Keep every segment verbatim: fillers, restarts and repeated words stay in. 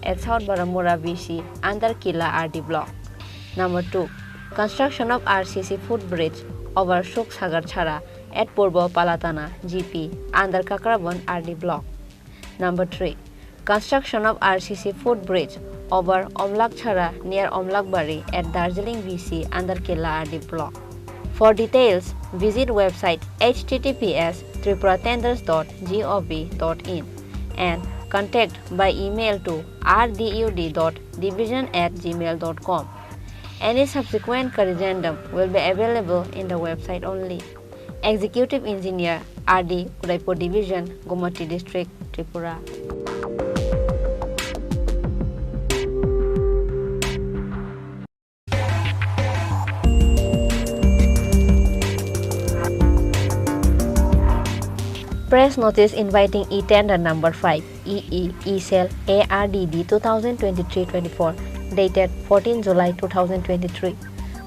at South Baramura B C under Kila R D block. Number two, construction of R C C footbridge over Suk Sagar Chara at Purbo Palatana G P under Kakrabon R D block. Number three, construction of R C C footbridge over Omlak Chara near Omlakbari at Darjeeling B C under Kila R D block. For details, visit website H T T P S tripura tenders dot gov dot in and contact by email to R D U D dot division at gmail dot com. Any subsequent corrigendum will be available in the website only. Executive Engineer, R D, Udaipur Division, Gomati District, Tripura. Press notice inviting e-tender number five, E E, E-Cell, A R D D two thousand twenty-three twenty-four, dated fourteen July two thousand twenty-three.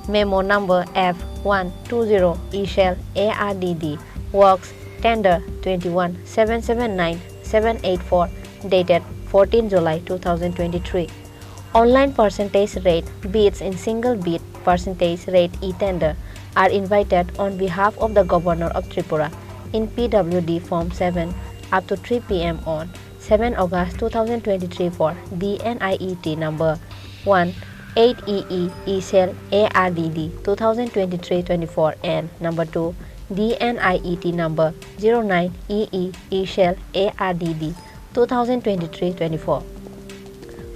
Memo number F one two zero, E-Cell, A R D D, works tender twenty-one seven seven nine seven eight four, dated fourteen July two thousand twenty-three. Online percentage rate bids in single bid percentage rate e-tender are invited on behalf of the Governor of Tripura in P W D Form seven up to three P M on seven August two thousand twenty-three for D N I E T number one eight E E, E-Cell, A R D D two thousand twenty-three twenty-four and number two D N I E T number zero nine E E, E-Cell, A R D D two thousand twenty-three twenty-four.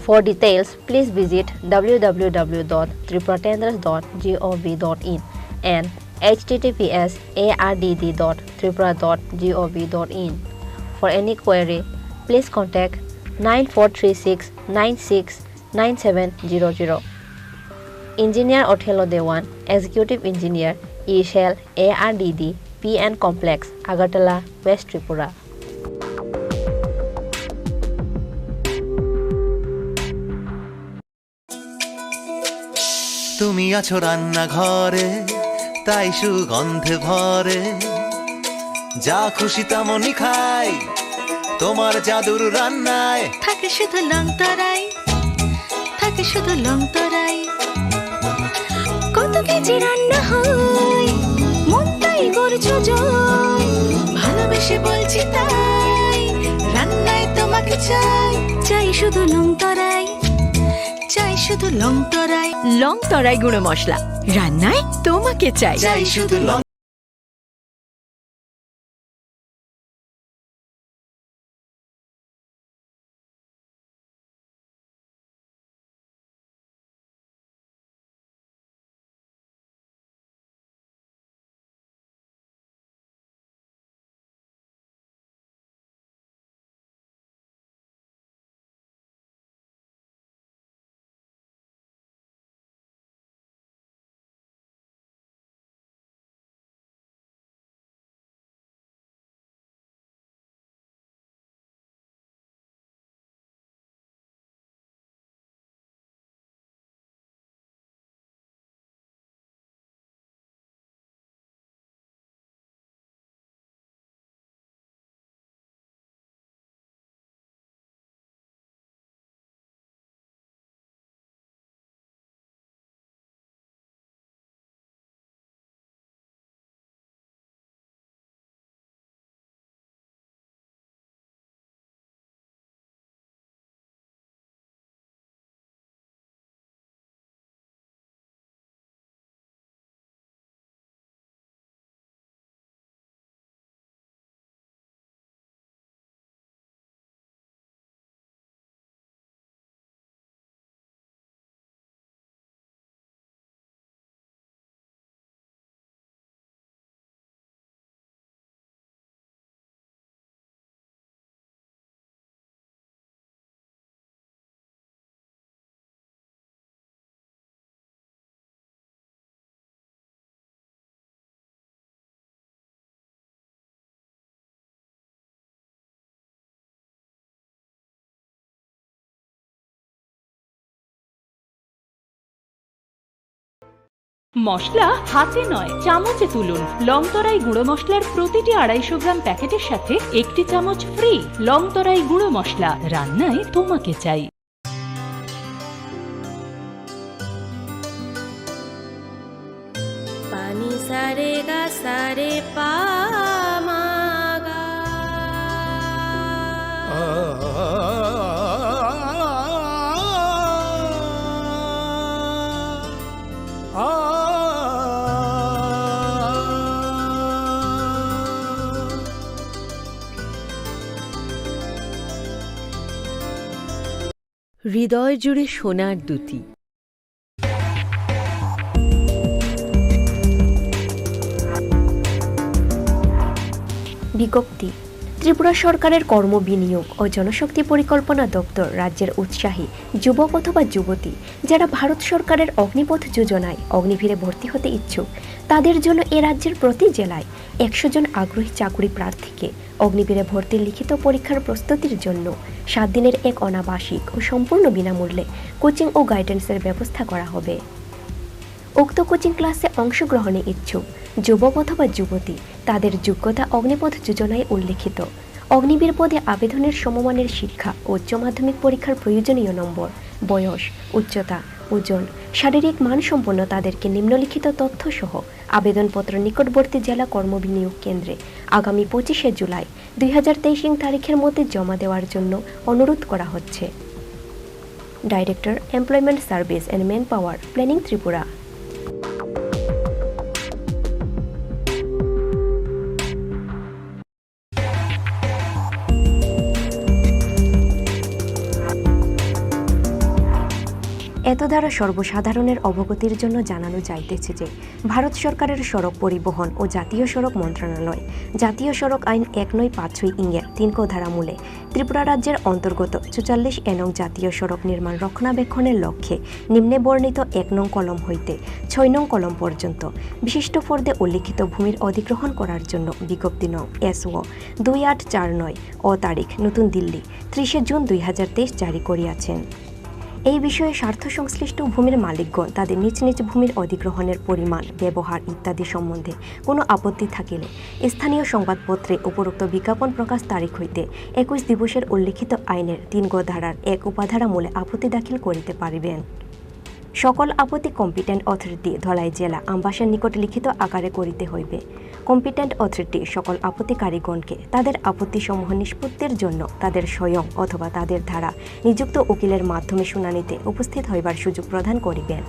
For details, please visit W W W dot tripura tenders dot gov dot in and H T T P S A R D D dot tripura dot gov dot in. For any query, please contact nine four three six nine six nine seven zero zero. Engineer Othello Dewan, Executive Engineer, E-Cell, A R D D, P N Complex, Agartala, West Tripura. তুমি আছো রান্নাঘরে, তাই সুগন্ধে ভরে। যা খুশি তেমনই খাই, তোমার জাদুর রান্নায়। থাকে শুধু লং তরাই, থাকে শুধু লং তরাই। কত কেজি রান্না হয়, মনটাই করছো জয়। ভালোবেসে বলছি তাই, রান্নায় তোমাকে চাই। চাই শুধু লং তরাই, চাই শুধু লং তরাই। লং তরাই গুঁড়ো মশলা, রান্নায় তোমাকে চাই। চাই শুধু লং মশলা হাতে নয়, চামচে তুলুন। লং তরাই গুঁড়ো মশলার প্রতিটি আড়াইশো গ্রাম প্যাকেটের সাথে একটি চামচ ফ্রি। লং তরাই গুঁড়ো মশলা, রান্নায় তোমাকে চাই। Ni sa re ga sa re pa ma ga. হৃদয় জুড়ে সোনার দ্যুতি। বিজ্ঞপ্তি। ত্রিপুরা সরকারের কর্ম বিনিয়োগ ও জনশক্তি পরিকল্পনা দপ্তর রাজ্যের উৎসাহী যুবক অথবা যুবতী, যারা ভারত সরকারের অগ্নিপথ যোজনায় অগ্নিবীরে ভর্তি হতে ইচ্ছুক, তাদের জন্য এ রাজ্যের প্রতি জেলায় একশো জন আগ্রহী চাকুরি প্রার্থীকে অগ্নিবীরে ভর্তির লিখিত পরীক্ষার প্রস্তুতির জন্য সাত দিনের এক অনাবাসিক ও সম্পূর্ণ বিনামূল্যে কোচিং ও গাইডেন্সের ব্যবস্থা করা হবে। উক্ত কোচিং ক্লাসে অংশগ্রহণে ইচ্ছুক যুবক অথবা যুবতী, তাদের যোগ্যতা অগ্নিপথ যোজনায় উল্লেখিত। অগ্নিবীর পদে আবেদনের সমমানের শিক্ষা ও উচ্চ মাধ্যমিক পরীক্ষার প্রয়োজনীয় নম্বর, বয়স, উচ্চতা, ওজন, শারীরিক মানসম্পন্ন তাদেরকে নিম্নলিখিত তথ্য সহ আবেদনপত্র নিকটবর্তী জেলা কর্মবিনিয়োগ কেন্দ্রে আগামী পঁচিশে জুলাই দুই হাজার তেইশ ইং তারিখের মধ্যে জমা দেওয়ার জন্য অনুরোধ করা হচ্ছে। Director, Employment Service and Manpower, Planning, Tripura. এতদ্বারা সর্বসাধারণের অবগতির জন্য জানানো যাইতেছে যে ভারত সরকারের সড়ক পরিবহন ও জাতীয় সড়ক মন্ত্রণালয় জাতীয় সড়ক আইন এক নয় পাঁচ ছয় ইংয়ের তিন ক ধারা মূলে ত্রিপুরা রাজ্যের অন্তর্গত চুয়াল্লিশ এ নং জাতীয় সড়ক নির্মাণ রক্ষণাবেক্ষণের লক্ষ্যে নিম্নে বর্ণিত এক নং কলম হইতে ছয় নং কলম পর্যন্ত বিশিষ্ট ফর্দে উল্লিখিত ভূমির অধিগ্রহণ করার জন্য বিজ্ঞপ্তি নং এসও দুই আট চার নয় অ তারিখ নতুন দিল্লি ত্রিশে জুন দুই হাজার তেইশ জারি করিয়াছেন। এই বিষয়ে স্বার্থ সংশ্লিষ্ট ভূমির মালিকগণ তাদের নিজ নিজ ভূমির অধিগ্রহণের পরিমাণ, ব্যবহার ইত্যাদি সম্বন্ধে কোনো আপত্তি থাকিলে স্থানীয় সংবাদপত্রে উপরোক্ত বিজ্ঞাপন প্রকাশ তারিখ হইতে একুশ দিবসের উল্লিখিত আইনের তিন গ ধারার এক উপাধারা মূলে আপত্তি দাখিল করিতে পারিবেন। সকল আপত্তি কম্পিটেন্ট অথরিটি ধলাই জেলা আমবাসার নিকট লিখিত আকারে করিতে হইবে। কম্পিটেন্ট অথরিটি সকল আপত্তিকারীগণকে তাদের আপত্তিসমূহ নিষ্পত্তির জন্য তাদের স্বয়ং অথবা তাদের দ্বারা নিযুক্ত উকিলের মাধ্যমে শুনানিতে উপস্থিত হইবার সুযোগ প্রদান করিবেন।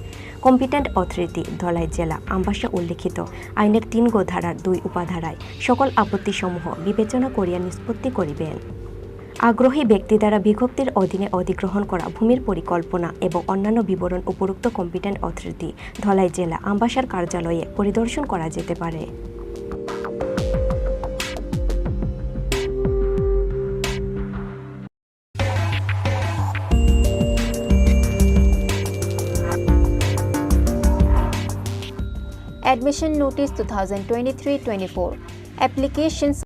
কম্পিটেন্ট অথরিটি ধলাই জেলা আমবাসা উল্লিখিত আইনের তিন গ ধারার দুই উপাধারায় সকল আপত্তিসমূহ বিবেচনা করিয়া নিষ্পত্তি করিবেন। আগ্রহী ব্যক্তি দ্বারা বিজ্ঞপ্তির অধীনে অধিগ্রহণ করা ভূমির পরিকল্পনা এবং অন্যান্য বিবরণ উপরোক্ত কম্পিটেন্ট অথরিটি ধলাই জেলা আমবাসার কার্যালয়ে পরিদর্শন করা যেতে পারে। Admission notice two thousand twenty-three twenty-four. Applications.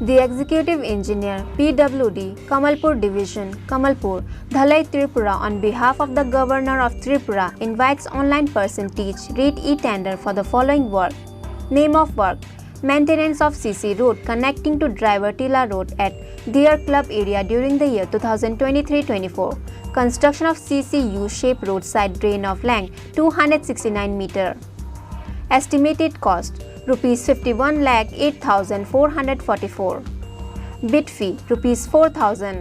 The Executive Engineer, P W D, Kamalpur Division, Kamalpur, Dhalai, Tripura, on behalf of the Governor of Tripura, invites online person teach read e-tender for the following work. Name of work: maintenance of C C road connecting to Driver Tila Road at Deer Club area during the year two thousand twenty-three twenty-four. Construction of C C U-shape roadside drain of length two hundred sixty-nine meter. Estimated cost: rupees fifty-one lakh eight thousand four hundred forty-four. Bid fee: rupees four thousand.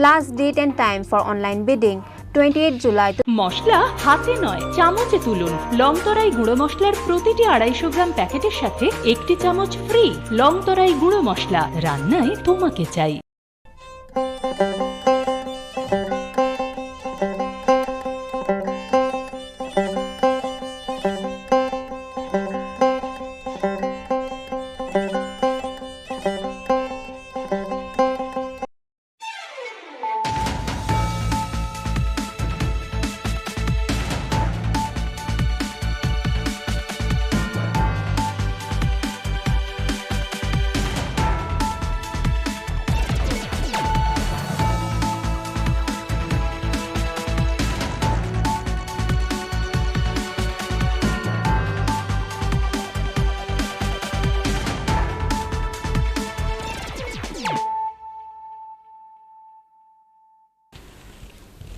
Last date and time for online bidding: twenty-eight July. মশলা হাতে নয়, চামচে তুলুন। লংতরাই গুঁড়ো মশলার প্রতিটি আড়াইশো গ্রাম প্যাকেটের সাথে একটি চামচ ফ্রি। লংতরাই গুঁড়ো মশলা, রান্নায় তোমাকে চাই।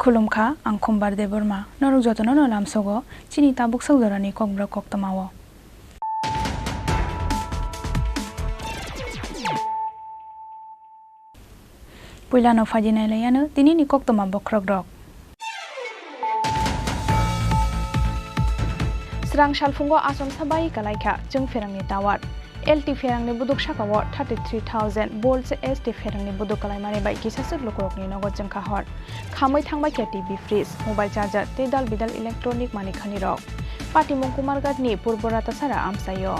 Khulumkha, ang Khumbar Debbarma. Norok jotono no lamsogo chini tabuk sak jorani kokborok koktwmao. Puilano phaidi nailaiyano tinini koktwma bokhorokrok. Srang salphungo achomsa bai kalaikha Chwng Pherangni tower. L T Pherangni buduk sakao thirty three thousand volts S T Pherangni buduk kalaimani bai kisaswk lukurokni nogo chwngkha hor. Khamwi thangbaikha T V, fridge, mobile charger tei dal bidal electronic manwi khanirok. Patimung Kumarghatni Purbo Ratasara amchaio.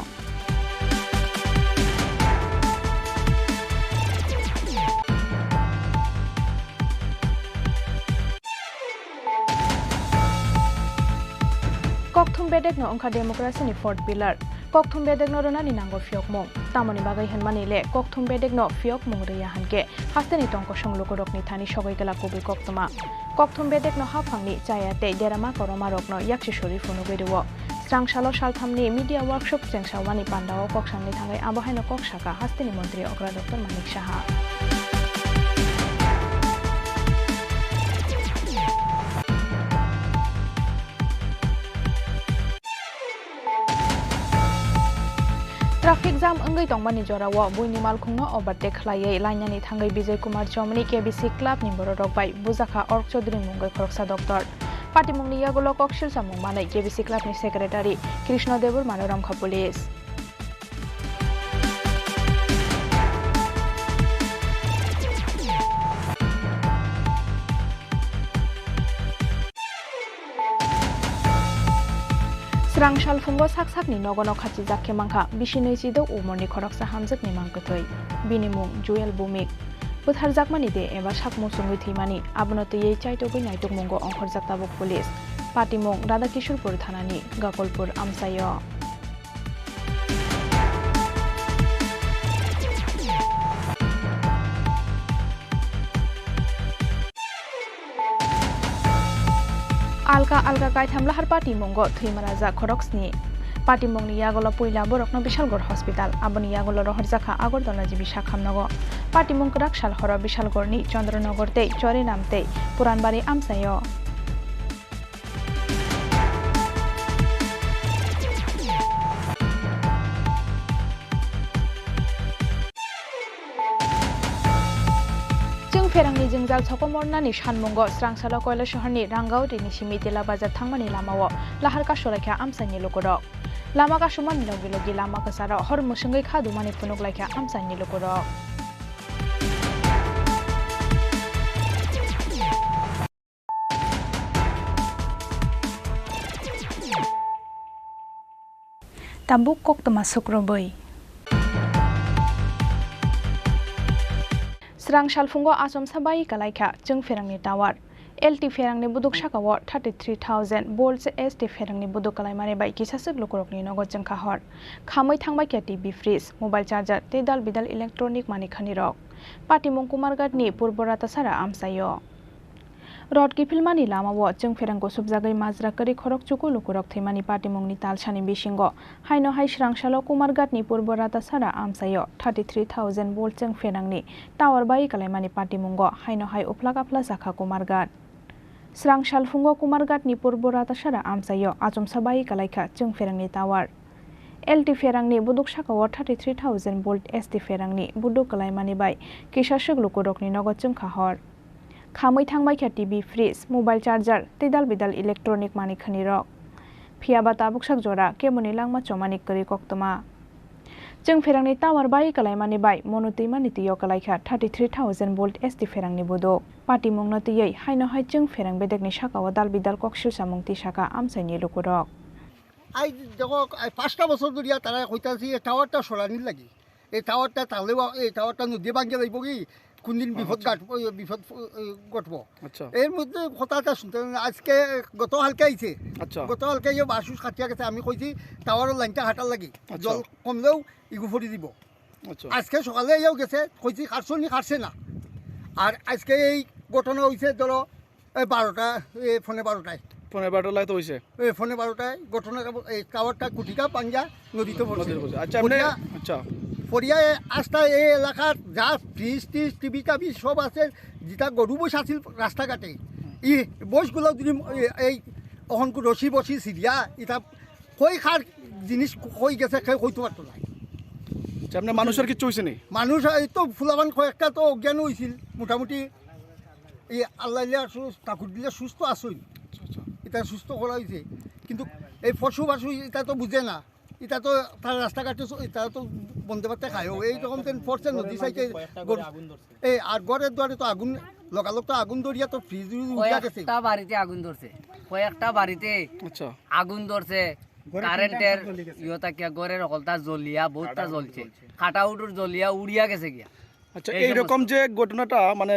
Kokthum bedekno wngkha democracy-ni fourth pillar. Kokthum bedekno rwnani nango phiyokmung. Tamoni bagwi hwnmani le kokthum bedekno phiyokmung rwya hwnkhe hasteni tongkosong lukurokni thani sogwi glak kubui koktwma. Kokthum bedekno haphangni chaya tei derama koromarokno yaksi suri phunugwi rwo. Srang salo salthamni media workshop chengsaomani pandao kok sanwi thangwi abo haino kok sakha hasteni montri okra Doctor Manik Saha. Traffic jam wngwi tongmani jorao buini malkhungno overtake khlaiwi lainani thangwi Bijay Kumar Chomani K B C club ni bororok bai bujakha Ork Chaudhary mungwi khoroksa doctor. Patimungni yagulo kok silsamung manwi K B C club ni secretary Krishna Debbarmano romkha police. Srang salphungo sak sakni nogo no khachijak khe mankha bisi nwi chidok umorni khoroksa hamjakni mang kwthwi. Bini mung Joel Bhumik. Bwtharjakmani de eba sak muchungwi thwimani, abono twiwi chaitogwi naitukmungo ongkhorjak tabuk police. Patimung Radhakishorpur thanani Gakolpur amchaio. Alka alka kaitham lahar patimungo thwimwrajak khorok sni. Patimungni yagulo puila borokno Bishalgarh Hospital, aboni yagulo rohorjakha Agartala G B sakhamnogo. Patimung kwrak sal horo Bishalgarhni Chandranagor tei Choriram tei Puranbari amchaio. Chwng Pherangni jwngjal sokomornani sanmungo Srangsalo Koilasahorni Rangauri ni simi Tila Bazar thangmani lamao lahar kasulaikha amchaini lukurok. Lama kasumani logi logi lama kwcharo hor mwswngwi kha dumani phunuklaikha amchaini lukurok. Tabuk koktwma sukrubwi. Srang salphungo achomsa bai kalaikha Chwng Pherangni tower. L T Pherangni buduk sakao thirty three thousand volts S T Pherangni buduk kalaimani bai kisaswk lukurokni nogo chwngkha hor. Khamwi thangbaikha T V, fridge, mobile charger tei dal bidal electronic manwi khanirok. Patimung Kumarghatni Purbo Ratasara amchaio. Rot kiphilmani lamao Chwng Pherang kusubjagwi majra kwrwi khorok chuku lukurok thwimani patimungni talsani bisingo haino hai Srangsalo Kumarghatni Purbo Ratasara amchaio thirty three thousand volt Chwng Pherangni tower bai kalaimani patimungo haino hai uphla kaphla jakha Kumarghat. Srang salphungo Kumarghatni Purbo Ratasara amchaio achomsa bai kalaikha Chwng Pherangni tower. L T Pherangni buduk sakao thirty three thousand volt S T Pherangni buduk kalaimani bai kisaswk lukurokni nogo chwngkha hor. Khamwi thangbaikha T V, fridge, mobile charger tei dal bidal electronic manwi khanirok. Phiyaba tabuk sak jora keboni langma chomani kwrwi koktwma. Chwng Pherangni tower bai kalaimani bai mono twimani twio kalaikha thirty three thousand volt S T Pherangni buduk. Patimungno twiwi haino hai Chwng Pherang bedekni sakao dal bidal kok silsamung tisakha amchaini lukurok. Ai দেখো, এই পাঁচটা বছর ধরিয়া তারা কইতাছি এই টাওয়ারটা সরানির লাগি। এই টাওয়ারটা তাহলে বা-, এই টাওয়ারটা নদী ভাঙ্গে যাইব কি, কোন দিন বিপদ আচ্ছা। ঘাটবো, এই বিপদ, এই ঘটবো। আচ্ছা। এর মধ্যে কথা এটা শুনতে হবে না। আজকে গত কালকে আইছে। আচ্ছা। গত কালকে এই বাসুস কাটিয়া গেছে, আমি কইছি টাওয়ারের লাইনটা হাঁটার লাগি। আচ্ছা। জল কমলেও ইগু ফরি দিব। আচ্ছা। আজকে সকালে এও গেছে, কইছি কাটছো নি, কাটছে না। আর আজকে এই ঘটনা হইছে ধরো এই বারোটা, এই পৌনে বারোটায়। পৌনে বারোটা লাগাতে হইছে? এই পৌনে বারোটায় ঘটনা, এই টাওয়ারটা কুটিকা পাঞ্জা নদীতে পড়ছে। নদীতে পড়ছে। আচ্ছা, এমনি পড়িয়া, আচ্ছা। পড়িয়া এ আস্তা এই এলাকার যা ফ্রিজ টিজ, টিভি টাভি সব আছে, যেটা গরু বসে আছিল রাস্তাঘাটে, হুম। ই বয়সগুলো যদি এই অহংকু রশি বসি সিরিয়া, এটা কই কার জিনিস কই গেছে, কেউ কইতে পারতো না। আচ্ছা, আপনার মানুষের কিচ্ছু হয়েছে নি? মানুষ এই তো ফুলাবান কয়েকটা তো অজ্ঞান হয়েছিল মোটামুটি। এই আল্লাহ ইলে সুস্থ, ঠাকুর দিলে সুস্থ আসই। আচ্ছা, আচ্ছা। এটা সুস্থ করা হয়েছে, কিন্তু এই পশু পাশু এটা তো বুঝে না। এটা তো তার রাস্তাঘাটে চ-, এটা তো বন্দে ভাতে খায়। ও এই রকম তেন পড়ছে নদী সাইডে কয়েকটা ঘরে গর-, আগুন ধরছে। এই আর ঘরের দুয়ারে তো আগুন, লগালগ তো আগুন ধরিয়া তো ফ্রিজ উড়িয়া গেছে। কয়েকটা বাড়িতে আগুন ধরছে, কয়েকটা বাড়িতে আচ্ছা। আগুন ধরছে, ঘরে কারেন্টের তিনটা জ্বলি গেছে। ইয়ে থাকিয়া ঘরের অকলতা জ্বলিয়া, বহুতটা কাটা উঠুর জ্বলছে, জ্বলছে। কাটা উঠুর জ্বলিয়া উড়িয়া গেছে গিয়া। আচ্ছা, এই এইরকম সমস্ত। যে ঘটনাটা, মানে,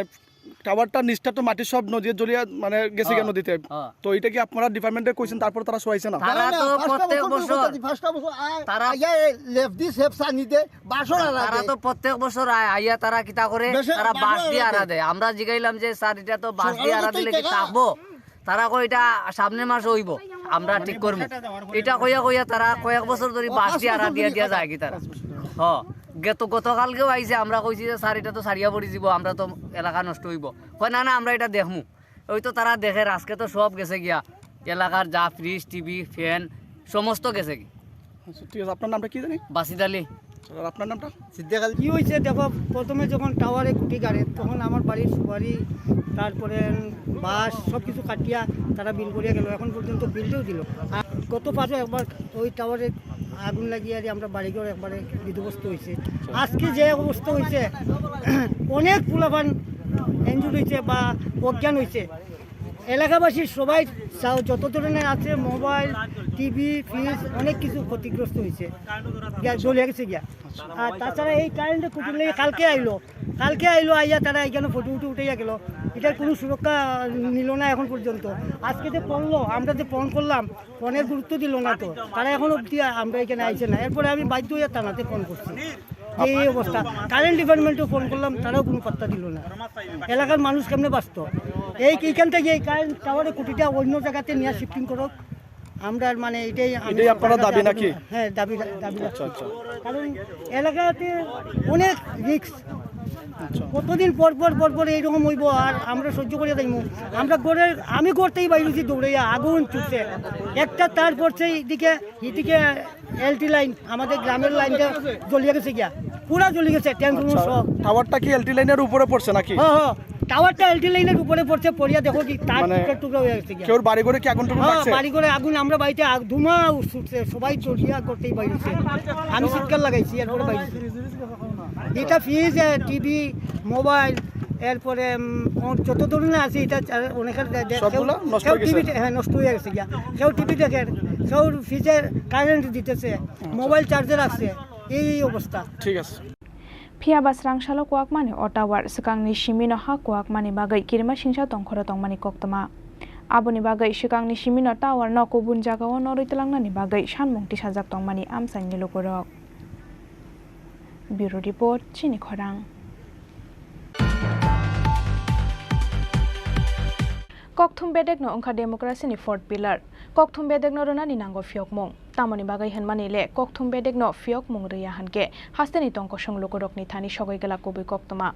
টাওয়ারটা নিচটা তো মাটি সব নদীতে জ্বলিয়া, মানে, গেছে গিয়া হ্যাঁ, নদীতে। হ্যাঁ। তো এটা কি আপনারা ডিপার্টমেন্টে কইছেন, তারপর তারা সরাইছে না? তারা না, না, তো পাঁচটা প্রত্যেক বছর বছর, সরকারি পাঁচটা বছর আয়, তারা আইয়া এই লেফ দি সেফ সানি দে, বাসর আড়া তারা দে। তো প্রত্যেক বছর আয়, আইয়া তারা কিতা করে, বেশে-, তারা বাসর বাঁশ দিয়ে আড়া আড়া দে। দেয়। আমরা জিগাইলাম যে, "স্যার, এটা তো বাঁশ দিয়ে সরকারের আড়া তো দিলে কি টাকা। থাকবো?" তারা কয়, "এটা সামনের মাসে হইব, আমরা ঠিক করবো।" এটা কইয়া কইয়া তারা কয়েক বছর ধরে ও, বাঁশ পাঁচ দিয়ে আড়া বছর দিয়া ধরে দিয়া কাটা। যায় কি তারা? হ, গত, গতকালকেও আইছে, আমরা কইছি যে, "স্যার, এটা তো সারিয়া পড়ি যাব, আমরা তো এলাকা নষ্ট হইব।" কয়, "না, না, আমরা এটা দেখমু।" ওই তো তারা দেখের, আজকে তো সব গেছে গিয়া, এলাকার যা ফ্রিজ, টিভি, ফ্যান সমস্ত গেছে গি। আচ্ছা, ঠিক আছে, আপনার নামটা কি জানি? বাসিদ আলী। আর আপনার নামটা? সিদ্দিক আলী। কি হয়েছে দেখো, প্রথমে যখন টাওয়ারে খুঁটি গাড়ে, তখন আমার বাড়ির সুপারি, তারপরে বাঁশ, সব কিছু কাটিয়া তারা বিল করিয়া গেল। এখন পর্যন্ত বিলটাও দিল। আর গত পাঁচও একবার ওই টাওয়ারে আগুন লাগিয়ে আর আমরা বাড়িঘর একবারে বিধ্বস্ত হয়েছে। আজকে যে অবস্থা হয়েছে, অনেক পোলাপান ইনজুর্ড হয়েছে বা অজ্ঞান হয়েছে। এলাকাবাসীর সবাই যা-, যত ধরনের আছে, মোবাইল, টিভি, ফ্রিজ, অনেক কিছু ক্ষতিগ্রস্ত হয়েছে, গিয়া জ্বলে গেছে গিয়া। আর তাছাড়া এই কারেন্টের খুঁটি লেগে কালকে আইলো, কালকে আইলো, আইয়া তারা এখানে ফটো উঠে উঠাইয়া গেল। এটার কোনো সুরক্ষা নিল না এখন পর্যন্ত। আজকে যে পড়লো, আমরা যে ফোন করলাম, ফোনের গুরুত্ব দিল না তো, তারা এখন অবধি আমরা এখানে আইছে না। এরপরে আমি বাধ্য হইয়া থানাতে ফোন করছি যে এই অবস্থা, কারেন্ট ডিপার্টমেন্টেও ফোন করলাম, তারাও কোনো পাত্তা দিল না। এলাকার মানুষ কেমনে বাঁচতো? এই এইখান থেকে এই কারেন্ট টাওয়ারের খুঁটিটা অন্য জায়গাতে নিয়ে শিফটিং করো, আমরা মানে এটাই আমি এটাই আপনারা সরকারের দাবি কাছে নাকি? হ্যাঁ, দাবি, দাবি আচ্ছা, রাখছি। আচ্ছা। কারণ এলাকাতে অনেক রিস্ক, আচ্ছা। কতদিন পর পর পর পর এইরকম হইব, আর আমরা সহ্য করে যাইব? আমরা ঘরের, আমি ঘর থেকে বাইরেছি দৌড়াইয়া, আগুন ছুটছে, একটা তার পড়ছে এইদিকে, এদিকে এলটি লাইন, আমাদের গ্রামের লাইনটা জ্বলিয়ে গেছে গিয়া, পুরা জ্বলি গেছে, ট্রান্সফরমার আচ্ছা, সহ। টাওয়ারটা কি এলটি লাইনের উপরে পড়ছে নাকি? হ্যাঁ, হ্যাঁ, টাওয়ারটা এলটি লাইনের উপরে পড়ছে, পড়িয়া দেখো কি তার মানে টুকরা টুকরা হয়ে গেছে গিয়া। কেউর বাড়ি ঘরে কি আগুন টাগুন হ্যাঁ, লাগছে? বাড়ি ঘরে আগুন, আমরা বাড়িতে আগ-, ধোঁয়া উঠছে, সবাই দৌড়িয়া করতেই বাইরেছে। আমি চিৎকার লাগাইছি, এরপরে বাইরেছে। এটা ফ্রিজ, টিভি, মোবাইল, এরপরে, উম, ও যত ধরনের আছে, এটা চা-, অনেকের দে-, দে-, কেউ, সবগুলা নষ্ট কেউ হয়ে গেছে? টিভি দে-, হ্যাঁ, নষ্ট হয়ে গেছে গিয়া। কেউ টিভি দেখের, কেউ ফ্রিজে কারেন্ট দিতেছে, আচ্ছা। মোবাইল চার্জার আছে, এই, এই অবস্থা। ঠিক আছে। Phiya ba srang salo kwakmani o tower swkangni simino ha kwakmani bagwi kirima singsa tongkhoro tongmani koktwma. Aboni bagwi swkangni simino tower no kubun jagao norwi twlangnani bagwi sanmung tisajak tongmani amchaini lukurok. Bureau Report, Chini Khorang. Kokthum bedekno wngkha democracy ni fourth pillar. Kokthum bedekno rwnani nango phiyokmung. Tamoni bagwi hwnmani le kokthum bedekno phiyokmung rwya hwnkhe hasteni tongkosong lukurokni thani sogwi glak kubui koktwma.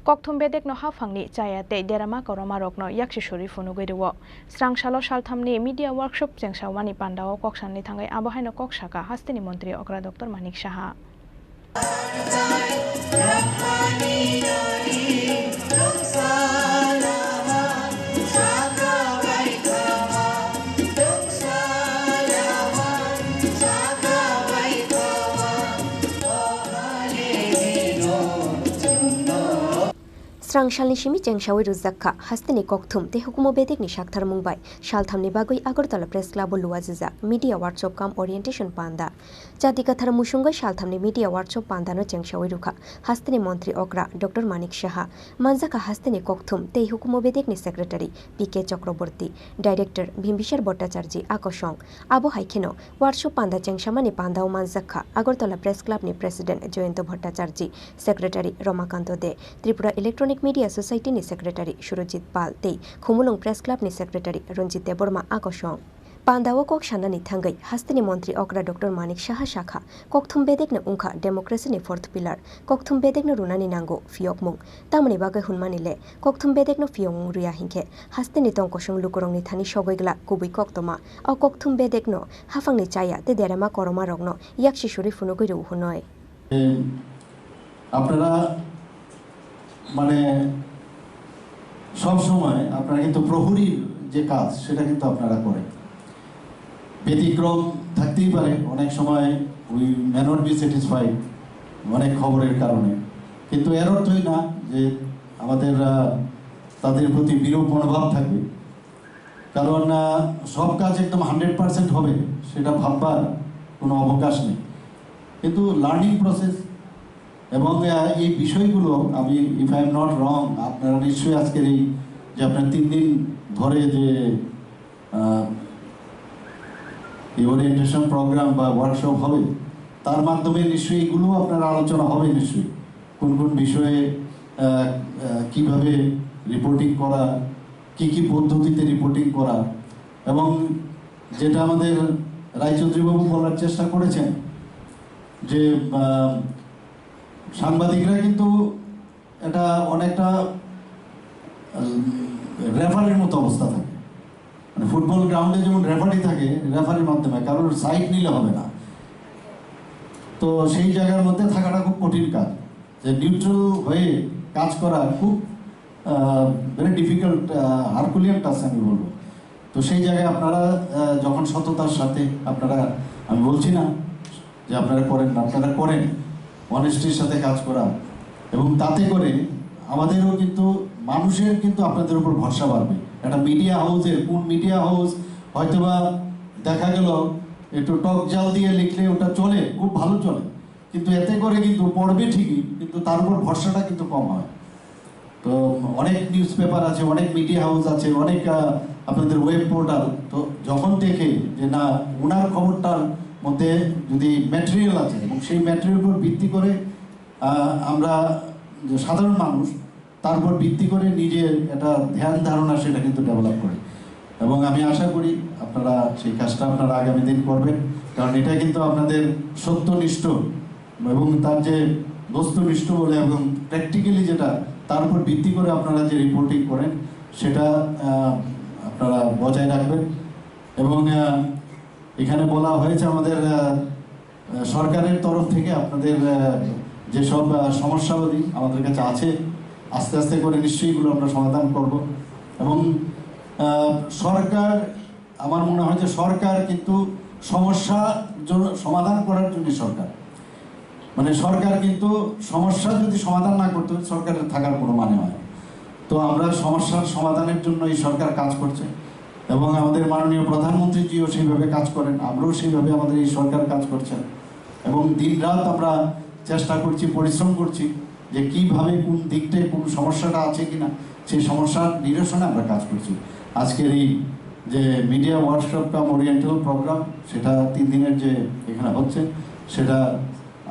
Kokthum bedekno haphangni chaya tei derama koromarokno yaksi suri phunugwi rwo. Srang salo salthamni media workshop chengsaomani pandao kok sanani thangwi abo haino kok sakha hasteni montri okra Doctor Manik Saha. Srang salni simi chengsawi rwjak kha hasteni kokthum tei hukumu bedekni saktharmung bai salthamni bagwi Agartala Press Club-o luajijak media workshop cum orientation panda. Jati kathar musungwi salthamni media workshop pandano chengsawi rwkha hasteni montri okra Doctor Manik Saha, manjakha hasteni kokthum tei hukumu bedekni secretary P K Chakraborty, director Bimbisar Bhattacharjee akosong. Abo hai kheno workshop panda chengsamani pandao manjakha Agartala Press Club-ni president Jayanta Bhattacharjee, secretary Ramakanta De, Tripura Electronic Media Society-ni secretary Surajit Pal tei Khumulwng Press Club-ni secretary Ranjit Debbarma akosong. Pandao kok sanani thangwi hasteni montri okra Doctor Manik Saha sakha, kokthum bedekno wngkha democracyni fourth pillar, kokthum bedekno rwnani nango phiyokmung. Tamoni bagwi hwnmani le, kokthum bedekno phiyokmung rwya hinkhe hasteni tongkosong lukurokni thani sogwi glak kubui koktoma. O kokthum bedekno haphangni chaya tei derama koromarokno yaksi suri phunugwi rw hwnwi. আপনারা মানে সব সময় আপনারা কিন্তু প্রহরীর যে কাজ সেটা কিন্তু আপনারা করেন। ব্যতিক্রম থাকতেই পারে, অনেক সময় we may not be satisfied অনেক খবরের কারণে, কিন্তু এর অর্থই না যে আমাদের আহ, তাদের প্রতি বিরূপ মনোভাব থাকবে। কারণ আহ, সব কাজ একদম হান্ড্রেড পার্সেন্ট হবে সেটা ভাববার কোনো অবকাশ নেই, কিন্তু লার্নিং প্রসেস এবং আহ, এই বিষয়গুলো আমি, if I am not wrong, আপনারা নিশ্চয়ই আজকের এই যে আপনার তিন দিন ধরে যে আহ, এই ওরিয়েন্টেশন প্রোগ্রাম বা ওয়ার্কশপ হবে, তার মাধ্যমে নিশ্চয়ই এগুলো আপনার আলোচনা হবে নিশ্চয়ই, কোন কোন বিষয়ে আহ, আহ, কিভাবে রিপোর্টিং করা, কি কি পদ্ধতিতে রিপোর্টিং করা, এবং যেটা আমাদের রায়চৌধুরীবাবু বলার চেষ্টা করেছেন যে আহ, সাংবাদিকরা কিন্তু এটা অনেকটা রেফারির মতো অবস্থা থাকে। মানে ফুটবল গ্রাউন্ডে যেমন রেফারি থাকে, রেফারির মাধ্যমে কারোর সাইড নিলে হবে না। তো সেই জায়গার মধ্যে থাকাটা খুব কঠিন কাজ, যে নিউট্রাল হয়ে কাজ করা খুব ভেরি ডিফিকাল্ট, হারকুলিয়ান টাস্ক আমি বলবো। তো সেই জায়গায় আপনারা আহ, যখন সততার সাথে আপনারা, আমি বলছি না যে আপনারা করেন না, আপনারা করেন, অনেস্টির সাথে কাজ করা, এবং তাতে করে আমাদেরও কিন্তু, মানুষের কিন্তু আপনাদের উপর ভরসা বাড়বে। একটা মিডিয়া হাউসের, কোন মিডিয়া হাউস হয়তোবা দেখা গেল একটু টক জাল দিয়ে লিখলে ওটা চলে, খুব ভালো চলে, কিন্তু এতে করে কিন্তু পড়বে ঠিকই, কিন্তু তার উপর ভরসাটা কিন্তু কম হয়। তো অনেক নিউজ পেপার আছে, অনেক মিডিয়া হাউস আছে, অনেক আহ, আপনাদের ওয়েব পোর্টাল। তো যখন দেখে যে না, ওনার খবরটার মধ্যে যদি ম্যাটেরিয়াল আছে এবং সেই ম্যাটেরিয়াল উপর ভিত্তি করে আহ, আমরা যে সাধারণ মানুষ, তার উপর ভিত্তি করে নিজের একটা ধ্যান ধারণা সেটা কিন্তু ডেভেলপ করে। এবং আমি আশা করি আপনারা সেই কাজটা আপনারা আগামী দিন করবেন, কারণ এটা কিন্তু আপনাদের সত্যনিষ্ঠ এবং তার যে বস্তুনিষ্ঠ বলে এবং প্র্যাকটিক্যালি যেটা, তার উপর ভিত্তি করে আপনারা যে রিপোর্টিং করেন সেটা আহ, আপনারা বজায় রাখবেন। এবং আহ, এখানে বলা হয়েছে আমাদের আহ, আহ, সরকারের তরফ থেকে আপনাদের আহ, যেসব আহ, সমস্যাবলী আমাদের কাছে আছে, আস্তে আস্তে করে নিশ্চয়ই এগুলো আমরা সমাধান করব। এবং আহ, সরকার, আমার মনে হয় যে সরকার কিন্তু সমস্যা জ- সমাধান করার জন্য সরকার, মানে সরকার কিন্তু সমস্যা যদি সমাধান না করতো, সরকারের থাকার কোনো মানে হয় না। তো আমরা সমস্যার সমাধানের জন্য এই সরকার কাজ করছে এবং আমাদের মাননীয় প্রধানমন্ত্রীজিও সেইভাবে কাজ করেন, আমরাও সেইভাবে আমাদের এই সরকার কাজ করছেন। এবং দিন রাত আমরা চেষ্টা করছি, পরিশ্রম করছি যে কিভাবে কোন দিকটায় কোন সমস্যাটা আছে কিনা, সেই সমস্যার নিরসনে আমরা কাজ করছি। আজকের এই যে মিডিয়া ওয়ার্কশপ কাম ওরিয়েন্টাল প্রোগ্রাম, সেটা তিন দিনের যে এখানে হচ্ছে, সেটা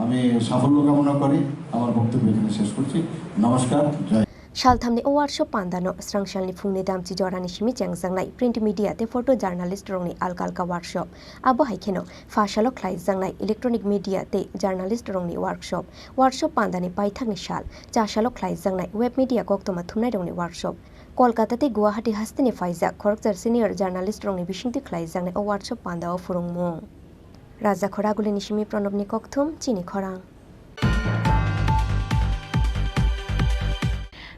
আমি সাফল্য কামনা করি। আমার বক্তব্য এখানে শেষ করছি। নমস্কার, জয়। Salthamni o workshop pandano srangsalni phungni damchi jorani simi chengjaknai print media tei photo journalist rokni alka alka workshop. Abo hai kheno pha salo khlaijaknai electronic media tei journalist rokni workshop. Workshop pandani paithakni sal cha salo khlaijaknai web media koktoma thumnai rokni workshop. Kolkata tei Guwahati hasteni phaijak khoroksa senior journalist rokni bisingtwi khlaijaknai o workshop pandao phwrwngmung. Raja Khoragulini simi Pranobni kokthum, chini khorang.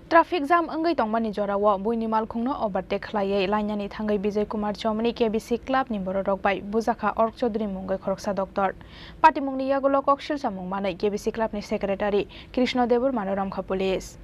Traffic jam wngwi tongmani jorao buini malkhungno overtake khlaiwi lainani thangwi Bijay Kumar Chowmani K B C club ni bororok bai bujakha Ork Chaudhary mungwi khoroksa doctor. Patimungni yagulo kok silchamung manwi K B C club ni secretary Krishna Debbarmano romkha police.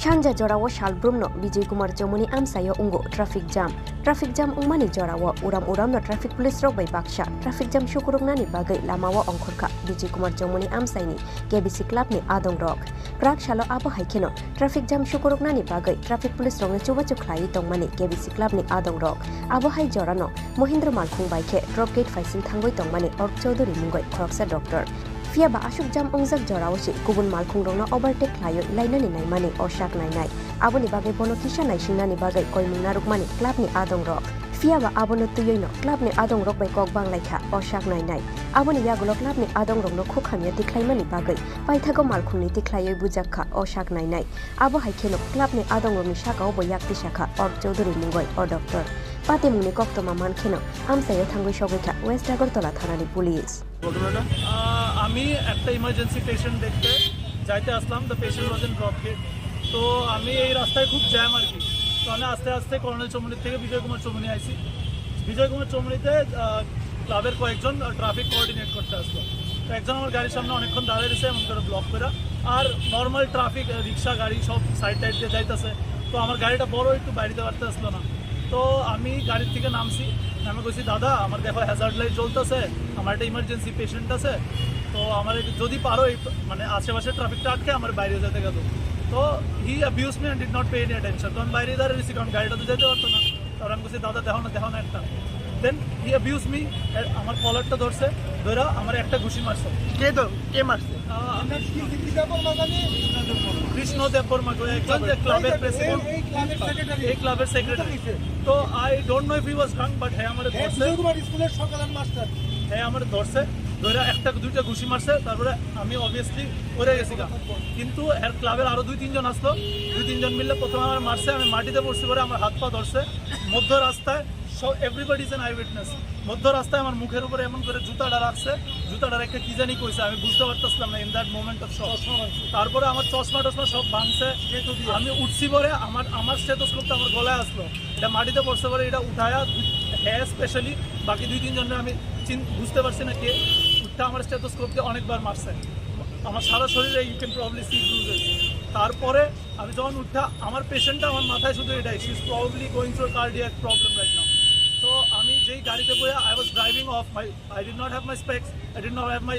Sanja jorao salbrumno Bijay Kumar Chomoni amsaio wngo traffic jam. Traffic jam wngmani jorao uram uramno traffic police rok bai baksa traffic jam sukuruknani bagwi lamao ongkhorkha Bijay Kumar Chomoni amsaini K B C club ni adongrok. Kwrak salo abo hai kheno traffic jam sukuruknani bagwi traffic police rokno chubachu khlaiwi tongmani K B C club ni adongrok. Abo hai jorano Mohindra Malkhung bai khe drop gate phaising thangwi tongmani Ork Chowdhury mungwi khoroksa doctor. Phiya ba aswk jam wngjak jorao se kubun malkhungrokno overtake khlaiwi lainani naimani o sak nainai. Aboni bagwi bono kisa naisingnani bagwi koimung narwkmani clubni adongrok. Phiya ba abono twiwi no clubni adongrok bai kok banglaikha o sak nainai. Aboni yagulo clubni adongrokno khuk hamya tikhlaimani bagwi paithago malkhungni tikhlaiwi bujakha o sak nainai. Abo hai kheno clubni adongrokni sakao bo yak tisakha Ork Chowdhury mungwi o doctor. Patimungni koktwma man kheno amchaio thangwi sogwikha West Agartala thanani police. ঘটনাটা? আহ, আমি একটা emergency patient দেখতে যাইতে আসলাম, the patient was in drop gate। তো আমি এই রাস্তায় খুব জ্যাম আর কি। তো আমি আস্তে আস্তে কর্নেল চৌমুহনী থেকে বিজয় কুমার চৌমুহনী আইছি। বিজয় কুমার চৌমুহনীতে, আহ, ক্লাবের কয়েকজন ট্রাফিক কোঅর্ডিনেট করতে আসলো। তো একজন আমার গাড়ির সামনে অনেকক্ষণ দাঁড়ায় রয়েছে এমন করে ব্লক করে। আর নর্মাল ট্রাফিক, আহ, রিক্সা গাড়ি সব সাইড টাইড দিয়ে যাইতেছে। তো আমার গাড়িটা বড়, একটু বাইরে বাড়তে আসলো না। তো আমি গাড়ির থেকে নামছি, নামে কইছি, "দাদা, আমার দেখো হ্যাজার্ড লাইট জ্বলতেছে, আমার একটা ইমার্জেন্সি পেশেন্ট আছে, তো আমার একটু যদি পারো এই মানে আশেপাশে ট্রাফিকটা আটকে আমার বাইরে যেতে গেল।" তো he abused me and did not pay any attention। তো আমি বাইরে দাঁড়িয়ে রয়েছি, কারণ গাড়িটা তো যেতে পারতো না। তারপর আমি কইছি, "দাদা, দেখো না, দেখো না একটা।" Then he abused me, এ, আমার কলারটা ধরছে, ধরে আমার একটা ঘুষি মারছে। কে ধর-, কে মারছে? আহ, কৃষ্ণ দেববর্মা, ওই একজন যে ক্লাবের প্রেসিডেন্ট, এই ক্লাবের সেক্রেটারি। এই ক্লাবের সেক্রেটারি। তো I don't know if he was drunk, but হ্যাঁ, আমারে হ্যাঁ, ধরছে। বিজয় কুমার স্কুলের সকালের মাস্টার। হ্যাঁ, আমারে ধরছে, ধরে একটা দুইটা ঘুষি মারছে, তারপরে আমি অবভিয়াসলি পড়ে গেছি গা। কিন্তু এর ক্লাবের আরো দুই তিনজন আসলো, দুই তিনজন মিললে প্রথমে আমার মারছে, আমি মাটিতে পড়ছি, পরে আমার হাত পা ধরছে মধ্য রাস্তায়। So everybody is an eye witness। মধ্য রাস্তায় আমার মুখের উপরে এমন করে জুতাটা রাখছে, জুতাটা রেখে কি জানি কইছে, আমি বুঝতে পারতেছিলাম না in that moment of shock। চশমা ভাঙছে। তারপরে আমার চশমা টশমা সব ভাঙছে। Statue দিয়ে। আমি উঠছি পরে আমার, আমার স্টেথোস্কোপটা আমার গলায় আসলো, এটা মাটিতে পড়ছে পরে এটা উঠায়া হ্যাঁ স্পেশালি বাকি দুই তিনজনকে আমি চিন-, বুঝতে পারছি না কে, উঠতে আমার স্টেথোস্কোপ দিয়ে অনেকবার মারছে আমার সারা শরীরে, you can probably see bruises। তারপরে আমি যখন উঠা, আমার পেশেন্টটা আমার মাথায় শুধু এটাই, she is probably going through a cardiac problem right now। তো আমি যেই গাড়িতে বইয়া, I was driving off my, I did not have my specs, I did not have my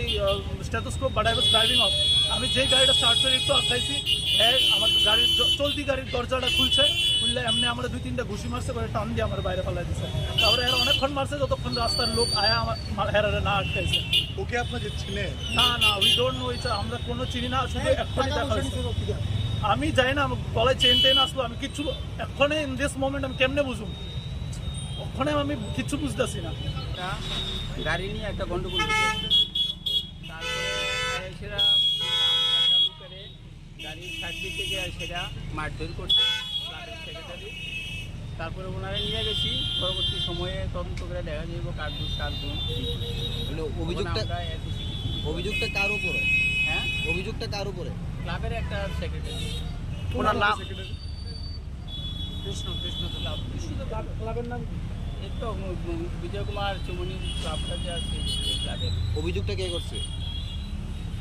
stethoscope, but I was driving off। আমি যেই গাড়িটা স্টার্ট করে একটু আগাইছি, হ্যাঁ, আমার গাড়ির জ-, চলতি গাড়ির দরজাটা খুলছে, খুললে এমনি আমার দুই তিনটা ঘুষি মারছে, করে টান দিয়ে আমার বাইরে ফেলাই দিছে। তারপরে এরা অনেকক্ষণ মারছে, যতক্ষণ রাস্তার লোক আয়া আমার মা-, হেরারে না আটকাইছে। ওকে আপনাকে চিনে? না, না, we don't know each other, আমরা কোনো চিনি না, শুধু এক্ষুনি দেখা হয়েছে। আমি জানি না, আমার গলায় চেন টেন আসলো, আমি কিচ্ছু, এক্ষণে in this moment আমি কেমনে বুঝুম? ওখানে আমি কিচ্ছু বুঝতেছি না। একটা গাড়ি নিয়ে একটা গন্ডগোল হয়েছে। তারপরে এসেরা একটা লোকেরে গাড়ির সাইড দিক থেকে এসেরা মারধর করছে ক্লাবের সেক্রেটারি। তারপরে ওনারা নিয়ে গেছি, পরবর্তী সময়ে তদন্ত করে দেখা যাইব কার দোষ কার গুণ। মানে অভিযোগটা, এখন আমরা এর বেশি কিছু অভিযোগটা কার উপরে? হ্যাঁ? অভিযোগটা কার উপরে? ক্লাবের একটা সেক্রেটারি। ওনার নাম? কৃষ্ণ, কৃষ্ণ তো ক্লাব। কৃষ্ণ তো ক্লাব, ক্লাবের নাম কি? এই তো, উম, উম, বিজয় কুমার চৌমুহনী ক্লাবটা যে আছে, সেই ক্লাবের। অভিযোগটা কে করছে?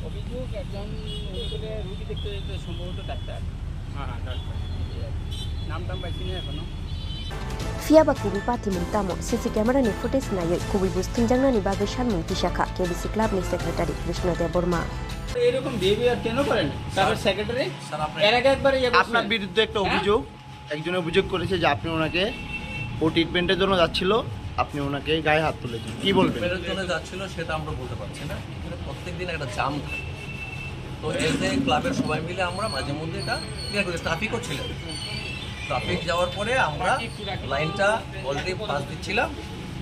অভিযোগ একজন উনি বলে রুগী দেখতে যেতে সম্ভবত ডাক্তার। হ্যাঁ, হ্যাঁ, ডাক্তার। নাম টাম পাইছি না এখনো। Phiya ba kubui patimung tamo C C camera ni footage naiwi kubui buj thumjaknani bagwi sanmung tisakha K B C club ni secretary Krishna Debbarma. এরকম বিহেভিয়ার কেন করেন? তারপর সেক্রেটারি স্যার, আপনার এর আগে একবার ইয়ে করছিলেন। আপনার বিরুদ্ধে একটা হ্যাঁ? অভিযোগ, একজনে অভিযোগ করেছে যে আপনি ওনাকে, ও ট্রিটমেন্টের জন্য যাচ্ছিল, আপনি ওনাকে গায়ে হাত তুলেছেন, কি বলবেন? ট্রিটমেন্টের জন্য যাচ্ছিল সেটা আমরা বলতে পারছি না। এখানে প্রত্যেক দিন একটা জাম থাকে, তো এজ এ ক্লাবের সবাই মিলে আমরা মাঝে মধ্যে এটা ক্লিয়ার করি। ট্রাফিকও ছিল, ট্রাফিক যাওয়ার পরে আমরা লাইনটা অলরেডি পাস দিচ্ছিলাম।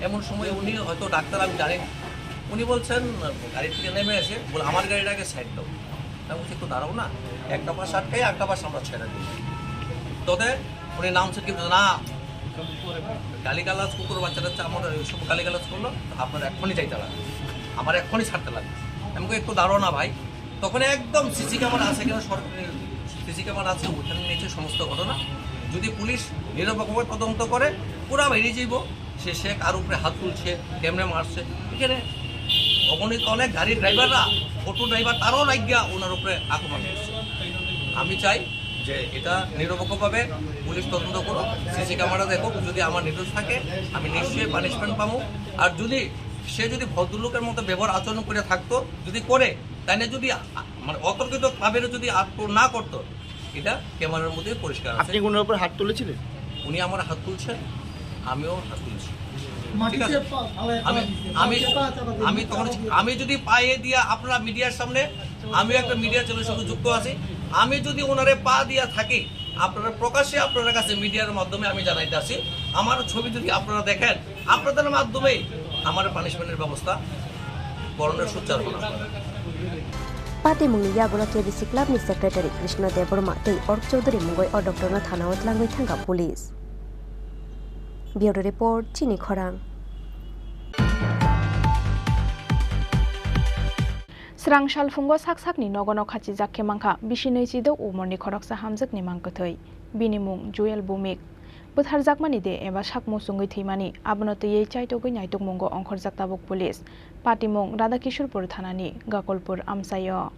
এমন সময় উনি হয়তো ডাক্তার, আমি জানি না, উনি বলছেন, গাড়ি থেকে নেমে এসে বলে, "আমার গাড়িটাকে সাইড দাও।" আমি বলছি, "একটু দাঁড়াও না, একটা পাশ আটকাই, একটা পাশ আমরা ছেড়ে দিই।" তোদের উনি নামছে কি না, গালিগালাজ, কুকুর বাচ্চা টাচ্চা, আমার ওই সব গালিগালাজ করলো, "আপনার এক্ষুনি যাইতে লাগবে, আমার এক্ষুনি ছাড়তে লাগবে।" আমি বলি, "একটু দাঁড়াও না ভাই।" তখন একদম সিসি ক্যামেরা আছে, এখানে সরকারি সিসি ক্যামেরা আছে, ওখানে নিচে সমস্ত ঘটনা। যদি পুলিশ নিরপেক্ষভাবে তদন্ত করে, পুরা বেরিয়ে যাইব। সে, সে কার উপরে হাত তুলছে, কেমনে মারছে। এখানে অগণিত অনেক গাড়ির ড্রাইভাররা, অটো ড্রাইভার, তারাও লাগিয়া ওনার উপরে আক্রমণ করছে। আমি চাই যে এটা নিরপেক্ষভাবে পুলিশ তদন্ত করুক, সিসি ক্যামেরা দেখুক, যদি আমার নির্দোষ থাকে আমি নিশ্চয়ই পানিশমেন্ট পাবো। আর যদি সে যদি ভদ্রলোকের মতো ব্যবহার আচরণ করে থাকতো, যদি করে, তাহলে যদি আ-, মানে অতর্কিত ভাবে যদি আক্রমণ না করতো, এটা ক্যামেরার মধ্যে পরিষ্কার আছে। আপনি ওনার উপর হাত তুলেছিলেন? উনি আমার হাত তুলছেন, আমিও হাত তুলছি। ঠিক আছে? মাটিতে পা ফালায় পা আমি, দিছে। আমি, পায়ে পা চাপা দিয়ে আমি তখন, আমি যদি পায়ে দিয়া আপনারা মিডিয়ার সামনে, আমিও একটা মিডিয়ার জন্য সাথে যুক্ত আছি, আমি যদি ওনারে পা দিয়া থাকি, আপনারা প্রকাশ্যে আপনার কাছে মিডিয়ার মাধ্যমে আমি জানাইতে আছি, আমার ছবি যদি আপনারা দেখেন, আপনাদের মাধ্যমেই আমার পানিশমেন্টের ব্যবস্থা গ্রহণের সুচার হন আপনারা। Patimungni yagulo K B C Club ni Secretary Krishna Debbarma tei Ork Chowdhury mungwi o doctor no thana o twlangwi thangkha police. Bureau Report, Chini Khorang. Srang salphungo sak sakni nogono khachijak khe mankha, bisi nwi chidok umorni khoroksa hamjakni mang kwthwi. Bini mung Joel Bhumik. Bwtharjakmani de eba sak muchungwi thwimani, abono twiwi chaitogwi naitukmungo ongkhorjak tabuk police. Patimung Radhakishorpur thanani Gakolpur amchaio.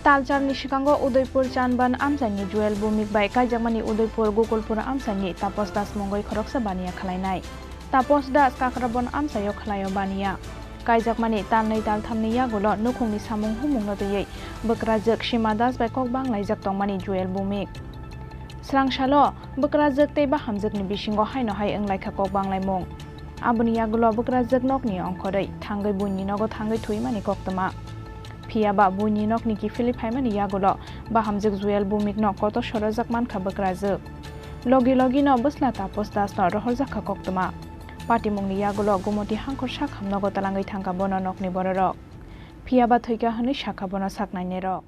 Talcharni swkango Udaipur Chanban amchaini Joel Bhumik bai kaijakmani Udaipur Gokulpur amchaini Tapos Das mungwi khoroksa baniya khlainai. Tapos Das Kakrabon amchaio khlaio baniya. Kaijakmani talnwi talthamni yagulo nukhungni samung humungno twiwi bwkrajwk Sima Das bai kok banglaijak tongmani Joel Bhumik. Srangsalo bwkrajwk tei bahamjwkni bisingo haino hai wnglaikha kok banglaimung. Aboni yagulo bwkrajwk nokni ongkhorwi thangwi buini nogo thangwi thwimani koktwma. Phiya ba buini nokni kiphilwi phaimani yagulo bahamjwk Joel Bhumikno kotor sorojak mankha bwkrajwk. Logi logino bwsla Tapos Dasno rohorjak kha koktwma. Patimungni yagulo Gumoti Hangkhor sakham nogo twlangwi thangkha bono nokni bororok. Phiya ba thwikha hwnwi sakha bono saknainirok.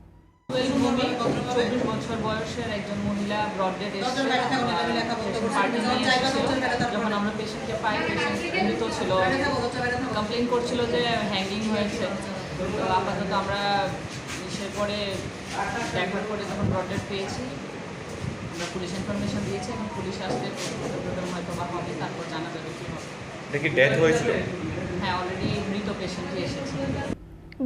চব্বিশ বছর বয়সের একজন মহিলা broad dead এসেছে। আহ, patient party নিয়ে এসেছিল। যখন আমরা পেশেন্টকে পাই, পেশেন্ট মৃত ছিল। কমপ্লেন করছিল যে হ্যাঙ্গিং হয়েছে। তো আপাতত আমরা এসে পরে, দেখার পরে যখন ব্রড ডেড পেয়েছি, আমরা পুলিশ ইনফরমেশন দিয়েছি। এখন পুলিশ আসলে পোস্টমর্টম হয়তো বা হবে, তারপর জানা যাবে কি হবে। এটা কি ডেথ হয়েছিল? হ্যাঁ, অলরেডি মৃত পেশেন্টই এসেছে।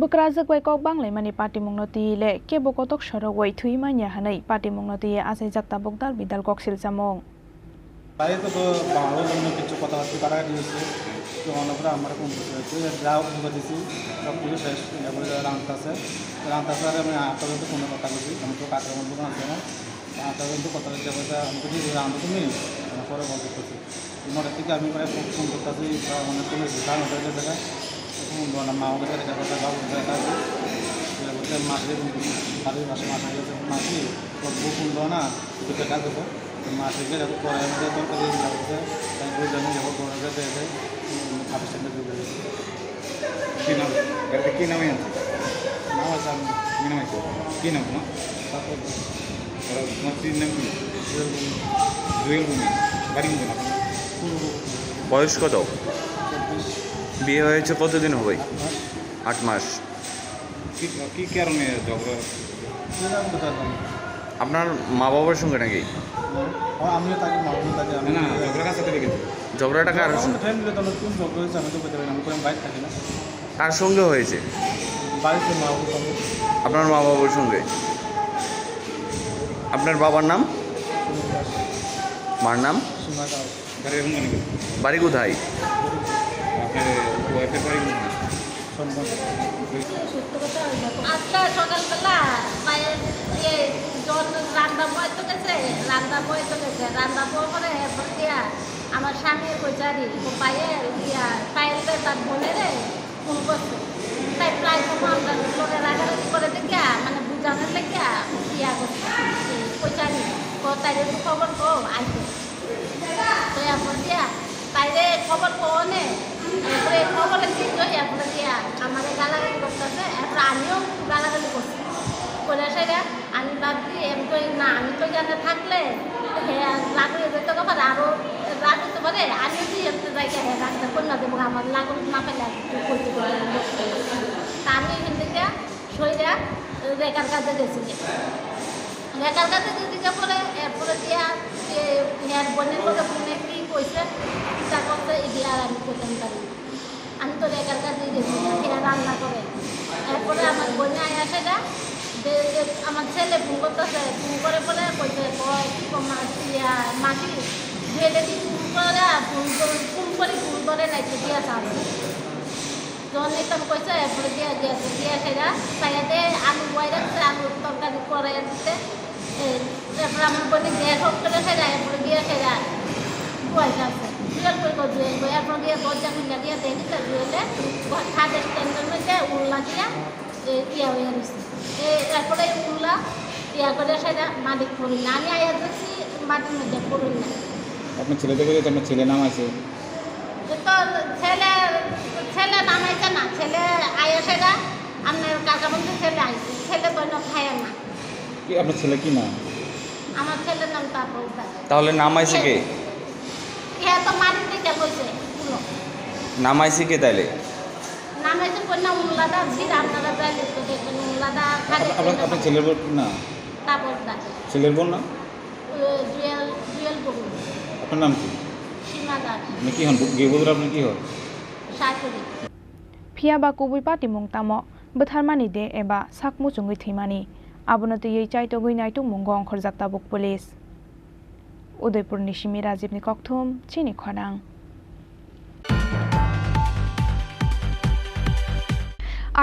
Bwkrajwk bai kok banglaimani patimungno twi le kebo kotok sorogwi thwi manya hwnwi patimungno twi achaijak tabuk dal bidal kok silchamung. তাই তো, তো বাংলার জন্য কিছু কথাবার্তা তারা দিয়েছে, তো অন্যরা আমরা কোন কিছু হয়েছে, যা বুঝা দিছি, সব কিছু শেষ। এরপরে রান্তা আছে, রান্তা আছে, আর আমি আটটা পর্যন্ত ফোনে কথা বলছি, আমি তো কাজের মধ্যে কোনো আছে না, আটটা পর্যন্ত কথা বলতে বলতে আমি তো নিজে রান্না তো নেই, আমি পরে বলতে করছি। নটার দিকে আমি প্রায় ফোন, ফোন করতেছি, প্রায় অনেক সময় দুটা নটার কাছে। এখন বললাম, মা আমাদের কাছে কথা বাবু দেখা আছে। এর মধ্যে মাসে, বাড়ির পাশে মাসে গেছে, মাসি, তোর বউ ফোন দেওয়া না, দুটো কাজ হতো। তো মাসে গেলে তো পরে আমাদের তরকারি লাগছে, তাই ওই জন্য যাবো, বড় কাছে এসে, উম, হাফ স্ট্যান্ডে ঢুকে গেছে। কি নাম? গাড়িতে কি নামে আছে? নাম আছে, আমি কি নাম আছে? কি নাম তোমার? তারপর ওরা তোমার স্ত্রীর নাম কি? জুয়েল ভূমি। জুয়েল ভূমি। বাড়ি কোন আপনার? পূর্ব। বয়স কত? চব্বিশ। বিয়ে হয়েছে কতদিন হবে? আট মাস। আট মাস। কি, কি কারণে ঝগড়া? সেটা আমি বলতে পারলাম না। আপনার মা বাবার সঙ্গে নাকি? হ্যাঁ, আমিও থাকি, মা বাবাও থাকে, আমি না, না, ঝগড়া কার সাথে লেগেছে? ঝগড়াটা কার? ঝগড়া আমাদের ফ্যামিলিতে নতুন ঝগড়া হয়েছে, আমি তো বলতে পারি না, আমি তো বাইরে থাকি না। কার সঙ্গে হয়েছে? বাড়িতে মা বাবার সঙ্গে। আপনার মা বাবার সঙ্গে? আপনার বাবার নাম? সুনীল দাস। মার নাম? সীমা দাস। বাড়ি কোথায়? আপনার ওয়াইফের বাড়ি কোথায়? সম্বন্ধ। আজকে সকালবেলা পায়েল, ইয়ে, জন রান্না বয় তো গেছে, রান্না বয় তো গেছে, রান্না বয় করে এরপর দিয়া আমার স্বামী কইচারি, ও পায়েল, ইয়া, পায়েল রে তার বোনে রে ফোন করছে। তাই প্রায় সময় আমরা লোকে রাগারাগি করে দেখিয়া, মানে বুঝানোর লেখিয়া ইয়া করছে, কইচারি, ও তাই একটু খবর কো, আইতে। তো এরপর দিয়া বাইরে খবর পাওয়া নেই, এরপরে খবরের চিত্র এরপরে দিয়া আমাদের গালাগালি করতেছে, এরপরে আমিও গালাগালি করছি। পরে সেটা আমি ভাবছি, এম তো না, আমি তো জানে থাকলে হে রাগ হয়ে যেতে পারে, আরো রাগ হতে পারে। আমি যদি এমনি জায়গা হে রাখতে কোন মাঝে আমার লাগল না পেলে আর কিছু করতে পারি না। তা আমি এখান থেকে সইরা রেখার কাছে গেছি। রেখার কাছে গেছি যে পরে, এরপরে দিয়া যে হেয়ার বোনের মতো ফোনে কি কইছে, চিন্তা করছে, এগুলা আর আমি করতাম পারি না। আমি তো রেখার কাছে গেছি, হেয়ার রান্না করে। এরপরে আমার বোনে আয়া সেটা যে, যে আমার ছেলে ফোন করতেছে, ফোন করে পরে কইছে, "কয়, কি কম ইয়া, মাসি, জুয়েলে কি ফোন করে, ফোন করে, ফোন করে, ফোন করে নাই, ঠিক আছে, আমি।" যখন নিতাম কইছে, এরপরে গিয়া, গিয়া, গিয়া সেটা, সাইডে আলু বয় রাখছে, আলুর তরকারি করে দিতে। এ, এরপরে আমার বোনে গ্যাস অফ করে সেটা, এরপরে গিয়া সেটা বয় রাখছে। বিরাট করে করে দিয়ে আসবো। এরপর গিয়া দরজা খুলে গিয়া দেখি, তা জুয়েলে ঘর ছাদের স্ট্যান্ডের মধ্যে উল্লা দিয়া, এ, ইয়া হয়ে রয়েছে। এ, এরপরে উল্লা ইয়া করে সেটা মালিক পড়ি না। আমি আয়া দেখছি মাটির মধ্যে পড়ি না। আপনার ছেলে দেখে যে আপনার ছেলে নাম আছে? তো ছেলে, ছেলে নামাইছে না, ছেলে আয়া সেটা আপনার কাকা বলতে ছেলে আইছে, ছেলে তো না খায় না। কি আপনার ছেলে কি নাম? আমার ছেলের নাম তাপস দাস। তাহলে নামাইছে কে? কে তো মাটির দিকে কইছে, বলো। নামাইছে কে তাইলে? নামাইছে কন্যা উল্লাদা, ভিড় আপনারা যাইলে তো দেখবেন, উল্লাদা খালি আপনার, আপনার ছেলের বোন না? তাপস দাস। ছেলের বোন না? জুয়েল, জুয়েল বড়ুয়া। আপনার নাম কি? সীমা দাস। আপনি কি হন? গৃহবধূর আপনি কি হন? শাশুড়ি। Phiya ba kubui patimung tamo? Bwtharmani de eba sak muchungwi thwimani? Abono twiwi chaitogwi naitukmungo ongkhorjak tabuk police. Udaipurni simi Rajibni kokthum, chini khorang.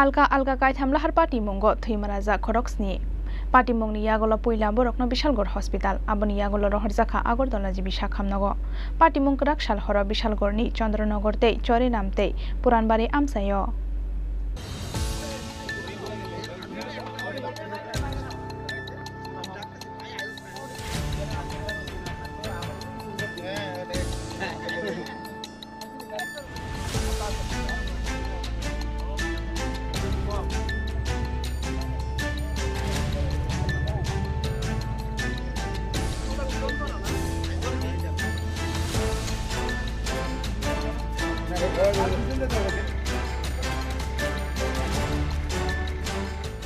Alka alka kaitham lahar patimungo thwi mwnajak khorok sni. Patimungni yagulo puila borokno Bishalgor hospital, aboni yagulo rohorjakha Agartala G B sakhamnogo. Patimung kwrak sal horo Bishalgorni Chandranagor tei Chorinam tei Puranbari amchaio.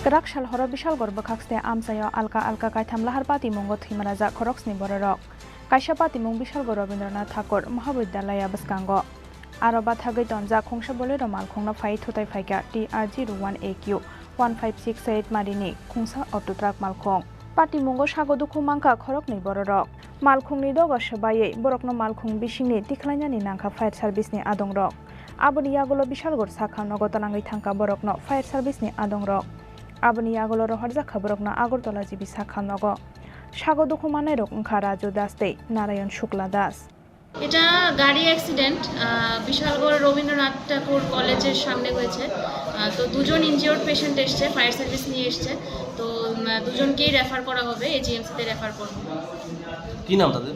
Kwrak sal horo Bishalgor bwkhak ste amchaio alka alka kaitham lahar patimungo thwi mwnajak khorok sni bororok. Kaisa patimung Bishalgor Rabindranath Thakur Mahabidyalaya bwskango. Aro bathagwi tonjak khungsa Bolero malkhungno phai thutai phaikha T R zero one A Q one five six eight marini khungsa auto truck malkhung. Patimungo sago dukhu mankha khoroknwi bororok. Malkhungni dogo swbaiwi borokno malkhung bisingni tikhlainani nangkha fire service ni adongrok. Aboni yagulo Bishalgor sakha nogo twnangwi thangkha borokno fire service ni adongrok. Aboni yagulo rohorjakha borokno Agartala G B sakha nogo. Sago dukhu mannairok wngkha Raju Das tei Narayan Shukla Das. এটা গাড়ি অ্যাক্সিডেন্ট, আহ, বিশালগড় রবীন্দ্রনাথ ঠাকুর কলেজের সামনে হয়েছে। আহ, তো দুজন injured patient এসছে, fire service নিয়ে এসছে। তো, উম, দুজনকেই রেফার করা হবে, এজিএমসিতে রেফার করব। কি নাম তাদের?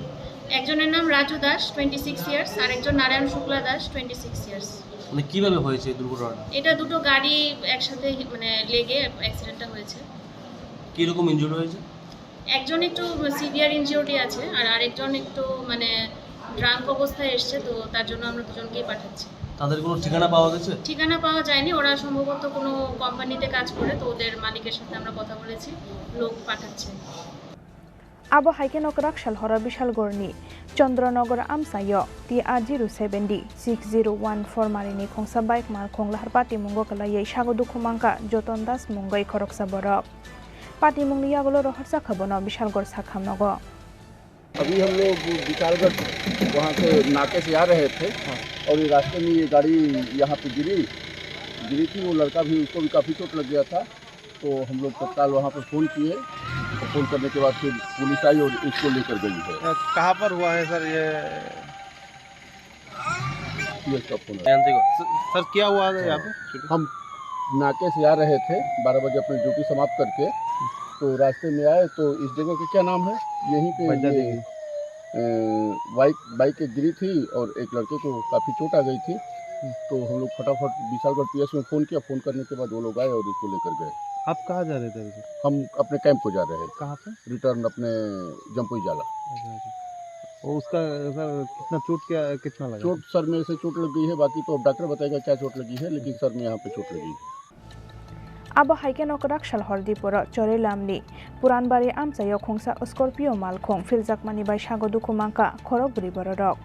একজনের নাম রাজু দাস, টোয়েন্টি সিক্স ইয়ার্স, আর একজন নারায়ণ শুক্লা দাস, টোয়েন্টি সিক্স ইয়ার্স। মানে কিভাবে হয়েছে এই দুর্ঘটনাটা? এটা দুটো গাড়ি একসাথে, মানে, লেগে অ্যাক্সিডেন্টটা হয়েছে। কিরকম ইনজুর্ড হয়েছে? একজন একটু সিভিয়ার ইনজিওর্ডই আছে, আর আরেকজন একটু, মানে, ড্রাঙ্ক অবস্থায় এসছে, তো তার জন্য আমরা দুজনকেই পাঠাচ্ছি। তাদের কোনো ঠিকানা পাওয়া গেছে? ঠিকানা পাওয়া যায়নি, ওরা সম্ভবত কোনো কোম্পানিতে কাজ করে, তো ওদের মালিকের সাথে আমরা কথা বলেছি, লোক পাঠাচ্ছে। Abo hai kheno kwrak sal horo Bishalgorni Chandranagor amchaio T R zero seven D six zero one four marini khungsa bike malkhung lahar patimungo kwlaiwi sago dukhu mankha Joton Das mungwi khoroksa borok. Patimungni yagulo rohorjakha bono Bishalgor sakhamnogo. अभी हम लोग विशालगढ़ वहाँ से नाके से आ रहे थे। हाँ। और ये रास्ते में ये गाड़ी यहाँ पे गिरी, गिरी थी, वो लड़का भी, उसको भी काफ़ी चोट लग गया था। तो हम लोग तत्काल वहाँ पर फ़ोन किए, तो फ़ोन करने के बाद फिर पुलिस आई और इसको लेकर गई है। अ, कहाँ पर हुआ है सर ये? पीएस का फोन है। जानते हो? स-, सर, क्या हुआ है यहाँ पे? हम नाके से आ रहे थे, बारह बजे अपनी ड्यूटी समाप्त करके, तो रास्ते में आए तो इस जगह का क्या नाम है, यहीं पे बड्डा ये, देवी। अ, बाइक, बाइक एक गिरी थी और एक लड़के को काफ़ी चोट आ गई थी। हम्म। तो हम लोग फटाफट विशालगढ़ पीएस में फ़ोन किया, फ़ोन करने के बाद वो लोग आए और इसको लेकर गए। आप कहाँ जा रहे थे अभी? हम अपने कैंप को जा रहे हैं। कहाँ पे? रिटर्न अपने जम्पुई जाला। अच्छा, अच्छा। वो उसका, सर, कितना चोट क्या, कितना लगा? चोट सर में से चोट लग गई है, बाकी तो अब डॉक्टर बताएगा क्या चोट लगी है, लेकिन सर में यहाँ पे चोट लगी है। Abo hai kheno kwrak sal hor diporo Chorilamni Puranbari amchaio khungsa Scorpio malkhung philjakmani bai sago dukhu mankha khorok bwrwi bororok.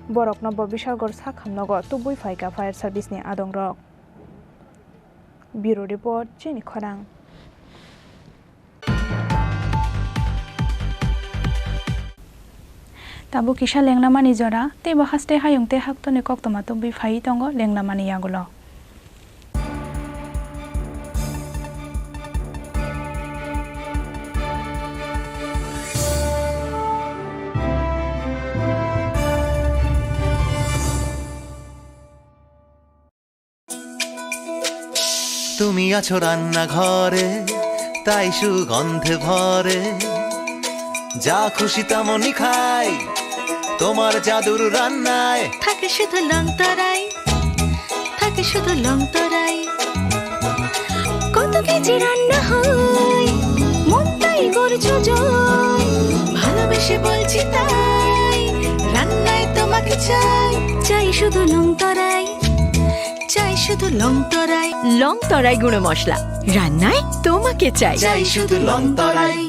Borokno bo Bishalgarh sakhamnogo tubui phaikha fire service ni adongrok. Bureau Report, Chini Khorang. Tabuk kisa lenglamani jora, teibo haste hayung tei haktorni koktwma tubui phaiwi tongo lenglamani yagulo. তুমি আছো রান্নাঘরে, তাই সুগন্ধে ভরে। যা খুশি তেমনই খাই, তোমার জাদুর রান্নায়। থাকে শুধু লংতরাই, থাকে শুধু লংতরাই। কত কেজি রান্না হয়, মনটাই করছো জয়। ভালোবেসে বলছি তাই, রান্নায় তোমাকে চাই। চাই শুধু লংতরাই। চাই শুধু লং তরাই। লং তরাই গুঁড়ো মশলা, রান্নায় তোমাকে চাই। চাই শুধু লং তরাই।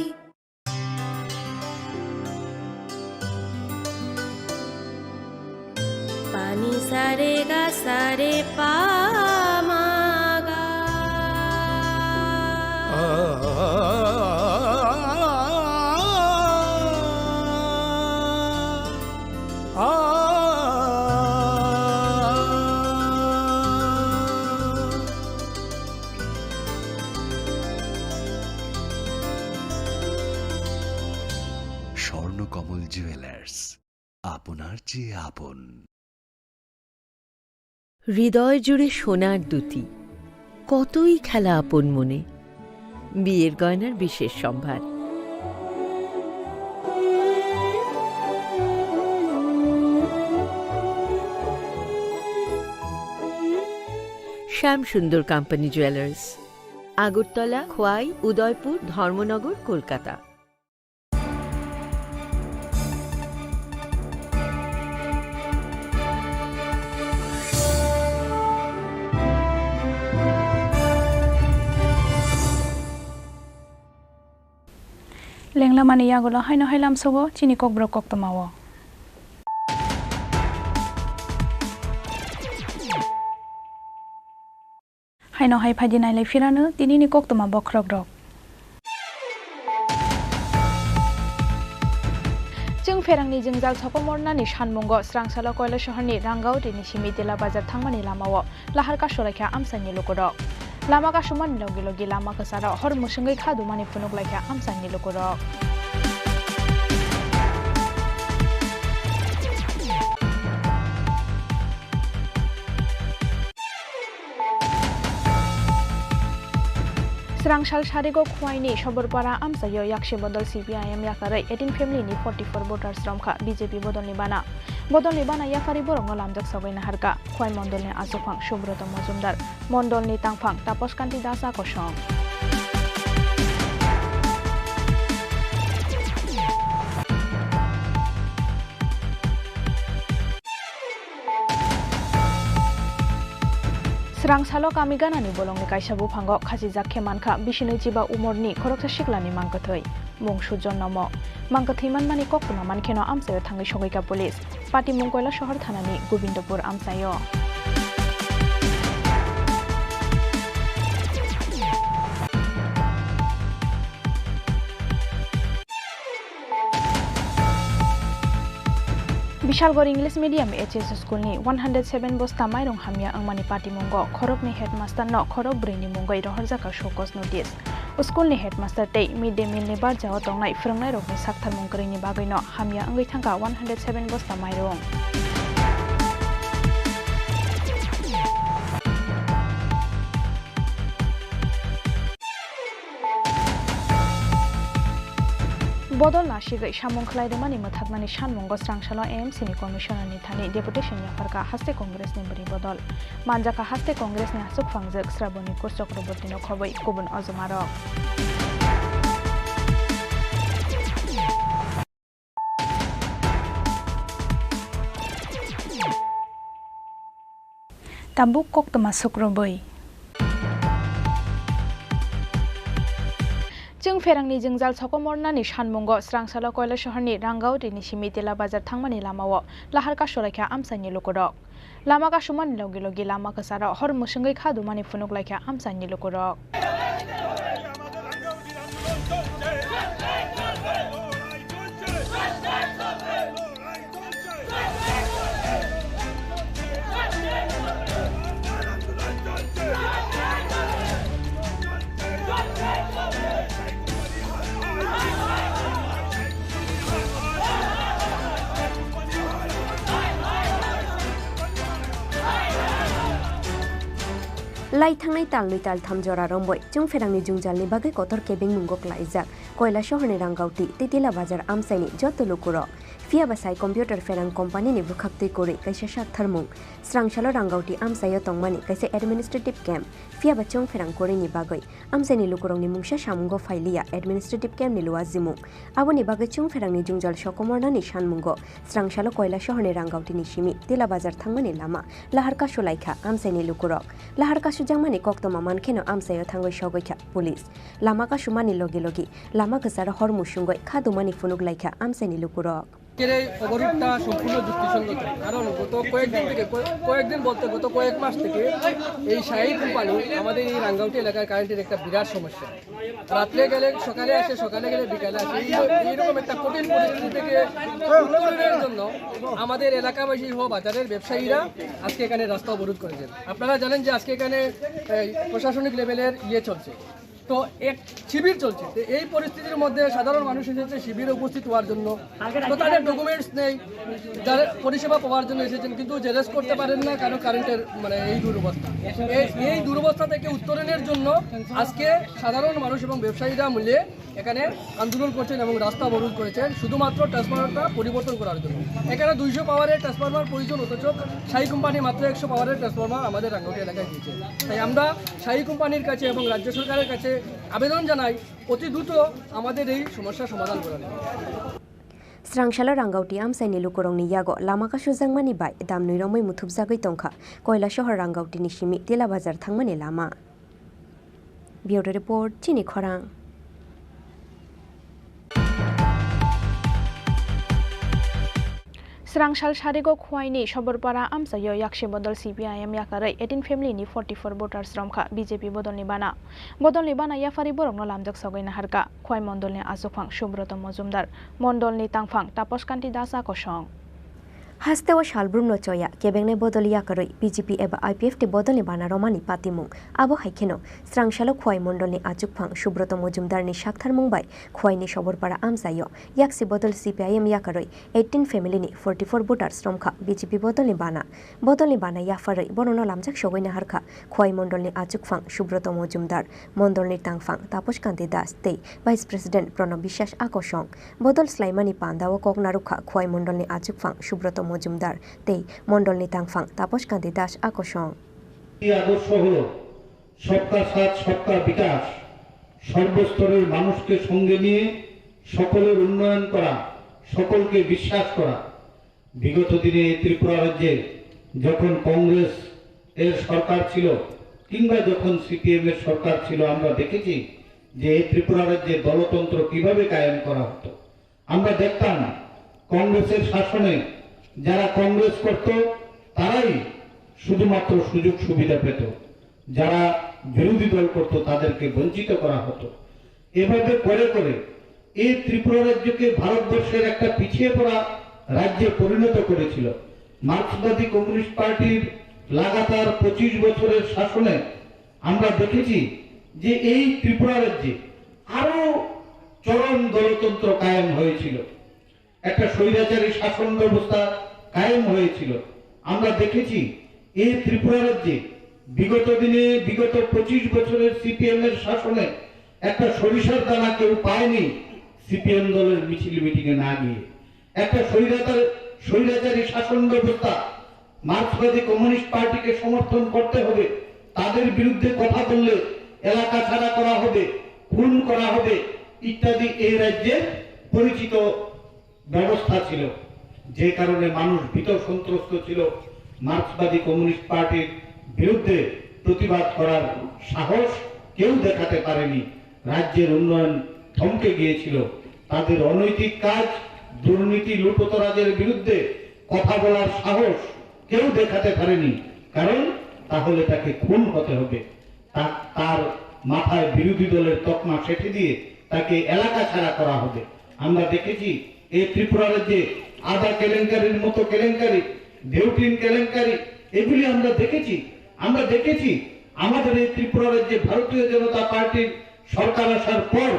Pani sare ga sare pa ma ga. Swarnakamal jewellers, আপনার চেয়ে আপন। হৃদয় জুড়ে সোনার দ্যুতি, কতই খেলা আপন মনে। বিয়ের গয়নার বিশেষ সম্ভার। শ্যাম সুন্দর কোম্পানি জুয়েলার্স, আগরতলা, খোয়াই, উদয়পুর, ধর্মনগর, Kolkata. Lenglamani yagulo haino hai lamsogo chini kokborok koktwmao. Haino hai phaidi nailai phirano tinini koktwma bokhorokrok. Chwng pherangni jwngjal sokomornani sanmungo Srangsalo Koilasohorni Rangauri ni simi Tila Bazar thangmani lamao lahar kasulaikha amchaini lukurok. Lama kasumani logi logi lama kwcharo hor mwswngwi kha dumani phunuklaikha amchaini lukurok. Srangsal Sarigo Khwaini Soborpara amchaio yakse bodol C P I M yakarwi eighteen family ni forty four voters romkha B J P bodolni bana. Bodolni bana yakarwi borokno lamjak sogwi naharkha Khwai mondolni achuphang Subroto Mojumdar, mondolni tangphang Tapos Kanti Das a kosong. Srangsalo kami ganani bolongni kaisa buphango khachijak khe mankha bisinwi chiba umorni khoroksa siklani mangkwthwi, mung Sujon Nomo. Mangkwthwi manmani koktwma mankheno amchaio thangwi sogwikha police. Patimung Koilasohor thanani Gobindopur amchaio. Bishalgarh English Medium H S School ni one hundred seven bosta mairung hamya wngmani patimungo khoroknwi headmaster no khorok brwi ni mungwi rohorjakha show cause notice. School ni headmaster tei mid day meal ni barjao tongnai phwrwngnairokni saktharmung kwrwini bagwino hamya wngwi thangkha one hundred seven bosta mairung. Bodol nasigwi samung khlai rwmani mwthaknani sanmungo Srangsalo A M C ni Commissioner ni thani deputation yapharkha haste Congress ni bwrwi bodol. Manjakha haste Congress ni aswk phangjak Sraboni Kur Chakraborti no khobwi kubun ojomarok. Tabuk koktwma sukrubwi. Chwngpherangni jwngjal sokomornani sanmungo Srangsalo Koilasohorni Rangauti ni simi Tila Bazar thangmani lamao lahar kasulaikha amchaini lukurok. Lama kasumani logi logi lama kwcharo hor mwswngwi kha dumani phunuk laikha amchaini lukurok. Lai thangnai talnwi taltham jora romwi chwngpherangni jwngjalni bagwi kotor kebengmungo klaijak Koilasohorni Rangauti tei Tila Bazar amchaini joto lukurok. Phiya ba sai computer pherang company ni bwkhaktwi kwrwi kaisa saktharmung. Srangsalo Rangauti amchaio tongmani kaisa administrative camp. Phiya ba chwngpherang kwrwini bagwi amchaini lukurokni mungsa samungo phailiya administrative camp ni luajimung. Aboni bagwi chwngpherangni jwngjal sokomornani sanmungo Srangsalo Koilasohorni Rangauti ni simi Tila Bazar thangmani lama lahar kasulaikha amchaini lukurok. Lahar kasujakmani koktwma mankheno amchaio thangwi sogwikha police. Lama kasumani logi logi lama kwcharo hor musungwi kha dumani phunuk laikha amchaini lukurok. এর এই অবরোধটা সম্পূর্ণ যুক্তিসঙ্গত, কারণ গত কয়েকদিন থেকে, কয়ে-, কয়েকদিন বলতে গত কয়েক মাস থেকে এই শাহী কোম্পানি আমাদের এই রাঙ্গাউটি এলাকার কারেন্টের একটা বিরাট সমস্যা। রাত্রে গেলে সকালে আসে, সকালে গেলে বিকালে আসে। এই, এইরকম একটা কঠিন পরিস্থিতি থেকে উত্তরণের জন্য আমাদের এলাকাবাসী সহ বাজারের ব্যবসায়ীরা আজকে এখানে রাস্তা অবরোধ করেছেন। আপনারা জানেন যে আজকে এখানে এই প্রশাসনিক লেভেলের ইয়ে চলছে, তো এক শিবির চলছে। তো এই পরিস্থিতির মধ্যে সাধারণ মানুষ এসেছে শিবিরে উপস্থিত হওয়ার জন্য, তো তাদের ডকুমেন্টস নেই, যারা পরিষেবা পাওয়ার জন্য এসেছেন, কিন্তু জেরক্স করতে পারেন না, কারণ কারেন্টের মানে এই দুরবস্থা। এই, এই দুরবস্থা থেকে উত্তরণের জন্য আজকে সাধারণ মানুষ এবং ব্যবসায়ীরা মিলে এখানে আন্দোলন করছেন এবং রাস্তা অবরোধ করেছেন শুধুমাত্র ট্রান্সফরমারটা পরিবর্তন করার জন্য। এখানে দুইশো পাওয়ারের ট্রান্সফরমার প্রয়োজন, অথচ শাহী কোম্পানি মাত্র একশো পাওয়ারের ট্রান্সফরমার আমাদের রাঙ্গাউটি এলাকায় দিয়েছে। তাই আমরা শাহী কোম্পানির কাছে এবং রাজ্য সরকারের কাছে আবেদন জানাই, অতি দ্রুত আমাদের এই সমস্যার সমাধান করা হোক। Srangsalo Rangauti amchaini lukurokni yago lama kasujakmani bai damnwi romwi muthubjagwi tongkha Koilasohor Rangautini simi Tila Bazar thangmani lama. Bureau Report, Chini Khorang. Srangsal sarigo Khwaini Soborpara amchaio yaksi bodol C P I M yakarwi eighteen family ni forty four voters romkha B J P bodolni bana. Bodolni bana yapharwi borokno lamjak sogwi naharkha Khwai mondolni achukphang Subroto Mojumdar, mondolni tangphang Tapos Kanti Das a kosong. Hasteo salbrumno choya, kebengnai bodol yakarwi B J P eba I P F T bodolni bana romani patimung. Abo hai kheno, Srangsalo Khwai mondolni achukphang Subroto Mojumdarni saktharmung bai Khwaini Soborpara amchaio yaksi bodol C P I M yakarwi eighteen family ni forty four voters romkha B J P bodolni bana. Bodolni bana yapharwi borokno lamjak sogwi naharkha Khwai mondolni achukphang Subroto Mojumdar, mondolni tangphang Tapos Kanti Das tei Vice President Pranab Biswas a kosong. Bodol swlaimani pandao kok narwkha Khwai mondolni achukphang Subroto Mojumdar tei mondolni tangphang Tapos Kanti Das a kosong. এই আদর্শ হলো সবকা সাথ, সবকা বিকাশ, সর্বস্তরের মানুষকে সঙ্গে নিয়ে সকলের উন্নয়ন করা, সকলকে বিশ্বাস করা। বিগত দিনে এই ত্রিপুরা রাজ্যে যখন কংগ্রেস এর সরকার ছিল কিংবা যখন সিপিএম এর সরকার ছিল, আমরা দেখেছি যে এই ত্রিপুরা রাজ্যে দলতন্ত্র কিভাবে কায়েম করা হতো। আমরা দেখতাম কংগ্রেসের শাসনে যারা কংগ্রেস করত তারাই শুধুমাত্র সুযোগ সুবিধা পেত, যারা বিরোধী দল করত তাদেরকে বঞ্চিত করা হতো। এভাবে করে করে এই ত্রিপুরা রাজ্যকে ভারতবর্ষের একটা পিছিয়ে পড়া রাজ্যে পরিণত করেছিল। মার্ক্সবাদী কমিউনিস্ট পার্টির লাগাতার পঁচিশ বছরের শাসনে আমরা দেখেছি যে এই ত্রিপুরা রাজ্যে আরো চরম দলতন্ত্র কায়েম হয়েছিল, একটা স্বৈরাচারী শাসন ব্যবস্থা কায়েম হয়েছিল। আমরা দেখেছি এই ত্রিপুরা রাজ্যে বিগত দিনে, বিগত পঁচিশ বছরের সিপিএম এর শাসনে একটা সরিষার দানা কেউ পায়নি। সিপিএম দলের মিছিল মিটিংয়ে না গিয়ে। একটা স্বৈরাচার, স্বৈরাচারী শাসন ব্যবস্থা, মার্ক্সবাদী কমিউনিস্ট পার্টিকে সমর্থন করতে হবে, তাদের বিরুদ্ধে কথা বললে এলাকা ছাড়া করা হবে, খুন করা হবে ইত্যাদি এই রাজ্যের পরিচিত ব্যবস্থা ছিল, যে কারণে মানুষ ভীত সন্ত্রস্ত ছিল। মার্ক্সবাদী কমিউনিস্ট পার্টির বিরুদ্ধে প্রতিবাদ করার সাহস কেউ দেখাতে পারেনি। রাজ্যের উন্নয়ন থমকে গিয়েছিল। তাদের অনৈতিক কাজ, দুর্নীতি, লুটোতরাজের বিরুদ্ধে কথা বলার সাহস কেউ দেখাতে পারেনি, কারণ তাহলে তাকে খুন হতে হবে। তা-, তার মাথায় বিরোধী দলের তকমা সেঁটে দিয়ে তাকে এলাকা ছাড়া করা হবে। আমরা দেখেছি এই ত্রিপুরা রাজ্যে আদা কেলেঙ্কারির মতো কেলেঙ্কারি, ডেউটিন কেলেঙ্কারি, এগুলি আমরা দেখেছি। আমরা দেখেছি আমাদের এই ত্রিপুরা রাজ্যে ভারতীয় জনতা পার্টির সরকার আসার পর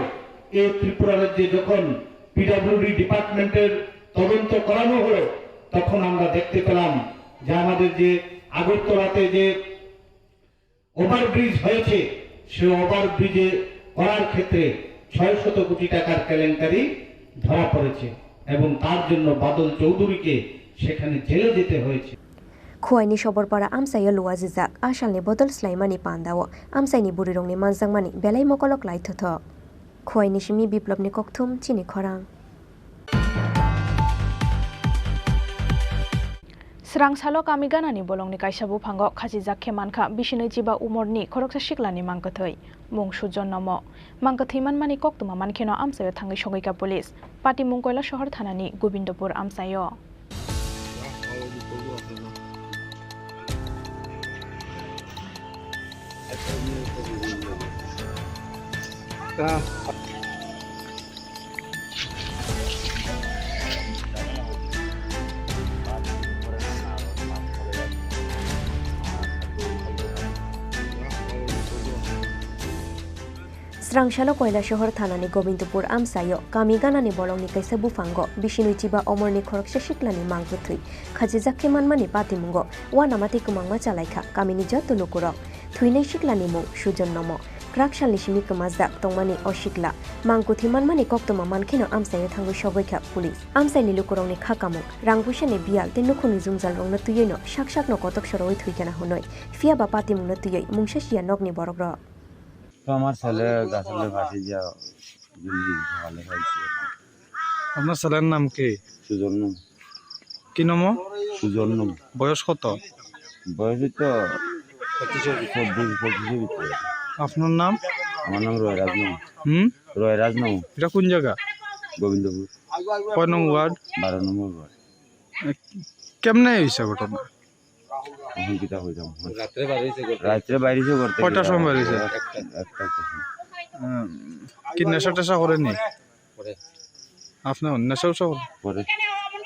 এই ত্রিপুরা রাজ্যে যখন পিডাব্লিউডি ডিপার্টমেন্টের তদন্ত করানো হলো, তখন আমরা দেখতে পেলাম যে আমাদের যে আগরতলাতে যে ওভারব্রিজ হয়েছে, সে ওভারব্রিজে করার ক্ষেত্রে ছয় শত কোটি টাকার কেলেঙ্কারি ধরা পড়েছে এবং তার জন্য বাদল চৌধুরীকে সেখানে জেলে যেতে হয়েছে। Khuaini Soborpara amchaio luajijak, a salni bodol swlaimani pandao amchaini bwrwirokni manjakmani belai mokolok laithothok. Khuaini simi Biplopni kokthum chini khorang. Srang salo kami ganani bolongni kaisa buphango khachijak khe mankha bisinwi chiba umorni khoroksa siklani mangkwthwi, mung Sujon Nomo. Mangkwthwi manmani koktwma mankheno amchaio thangwi sogwikha police. Patimung Koilasohor thanani Gobindopur amchaio. Srang salo Koilasohor thanani Gobindopur amchaio kami ganani bolongni kaisa buphango bisinwi chiba omorni khoroksa siklani mangkwthwi khachijak khe manmani patimungo uanama tei kwmangma chalaikha kamini joto lukurok. Thwinai siklani mung Sujon Nomo. Kwrak salni simi kwmajak tongmani o sikla mangkwthwi manmani koktwma mankheno amchaio thangwi sogwikha police. Amchaini lukurokni kha kamung, rang puisani biyal tei nukhungni jwngjalrokno twiwino sak sakno kotok sorowi thwikha na hwnwi. Phiyaba patimungno twiwi mungsa siya nokni borokrok. তো আমার ছেলে গাছের ফাঁসি দিয়া গুলি সকালে খাইছে। আপনার ছেলের নাম কি? সুজন নাম। কি নাম? সুজন নাম। বয়স কত? বয়স তো চব্বিশ, পঁচিশের ভিতরে। আপনার নাম? আমার নাম রয়রাজ নাম। হুম? রয়রাজ নাম। এটা কোন জায়গা? গোবিন্দপুর। কয় নং ওয়ার্ড? বারো নম্বর ওয়ার্ড। এ, কেমনে হয়েছে ঘটনা? এখন কিতা কইতাম? রাত্রে বাইরে হয়েছে ঘর থেকে। রাত্রে বাইরে হয়েছে ঘর থেকে। কয়টার সময় বাইরে হয়েছে? একটা, একটা তখন। হুম, কি নেশা টেশা করেনি? করে। আপনি নেশা উশা করেন? করে।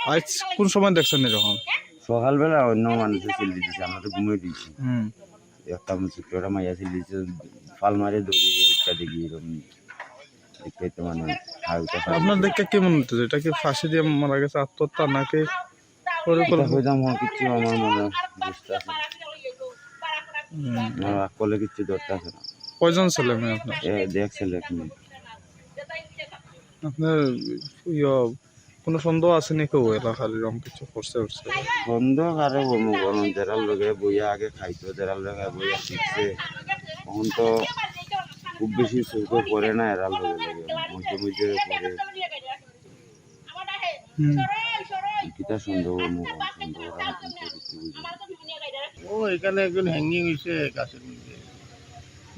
আজ কোন সময় দেখছেন এরকম? সকালবেলা অন্য মানুষে চিল্লি দিছে, আমরা তো ঘুমিয়ে দিয়েছি। হুম। একটা মুসুক একটা মাইয়া চিল্লি দিছে, ফাল মারে দৌড়ে একটা দেখি এরকম দেখতে তো মানে হালকা ফালকা। আপনার দেখে কি মনে হচ্ছে? এটা কি ফাঁসি দিয়ে মারা গেছে, আত্মহত্যা নাকি পরিকল্পনা? এটা কইতাম, হ্যাঁ, কিচ্ছু আমার মনে বুঝতে আছে না। হুম। আমার আকলে কিচ্ছু ধরতে আছে না। কয়জন ছেলে মেয়ে আপনার? এ, এক ছেলে, এক মেয়ে। আপনার, ইয়া, কোনো সন্দেহ আছে নি কেউ এলাকার এরকম কিছু করছে উঠছে? সন্দেহ কারে বলবো, বলুন, যারা লগে বইয়া আগে খাইতো, যারা লগে বইয়া শিখছে, এখন তো খুব বেশি চোখে পড়ে না এরা লগে লগে, মধ্যে মধ্যে পড়ে। হুম। কিতা সন্দেহ, মনে হয় সন্দেহ, আমি তো কিছু বুঝি না। ও, এখানে একজন হ্যাঙ্গিং হয়েছে গাছের নিচে।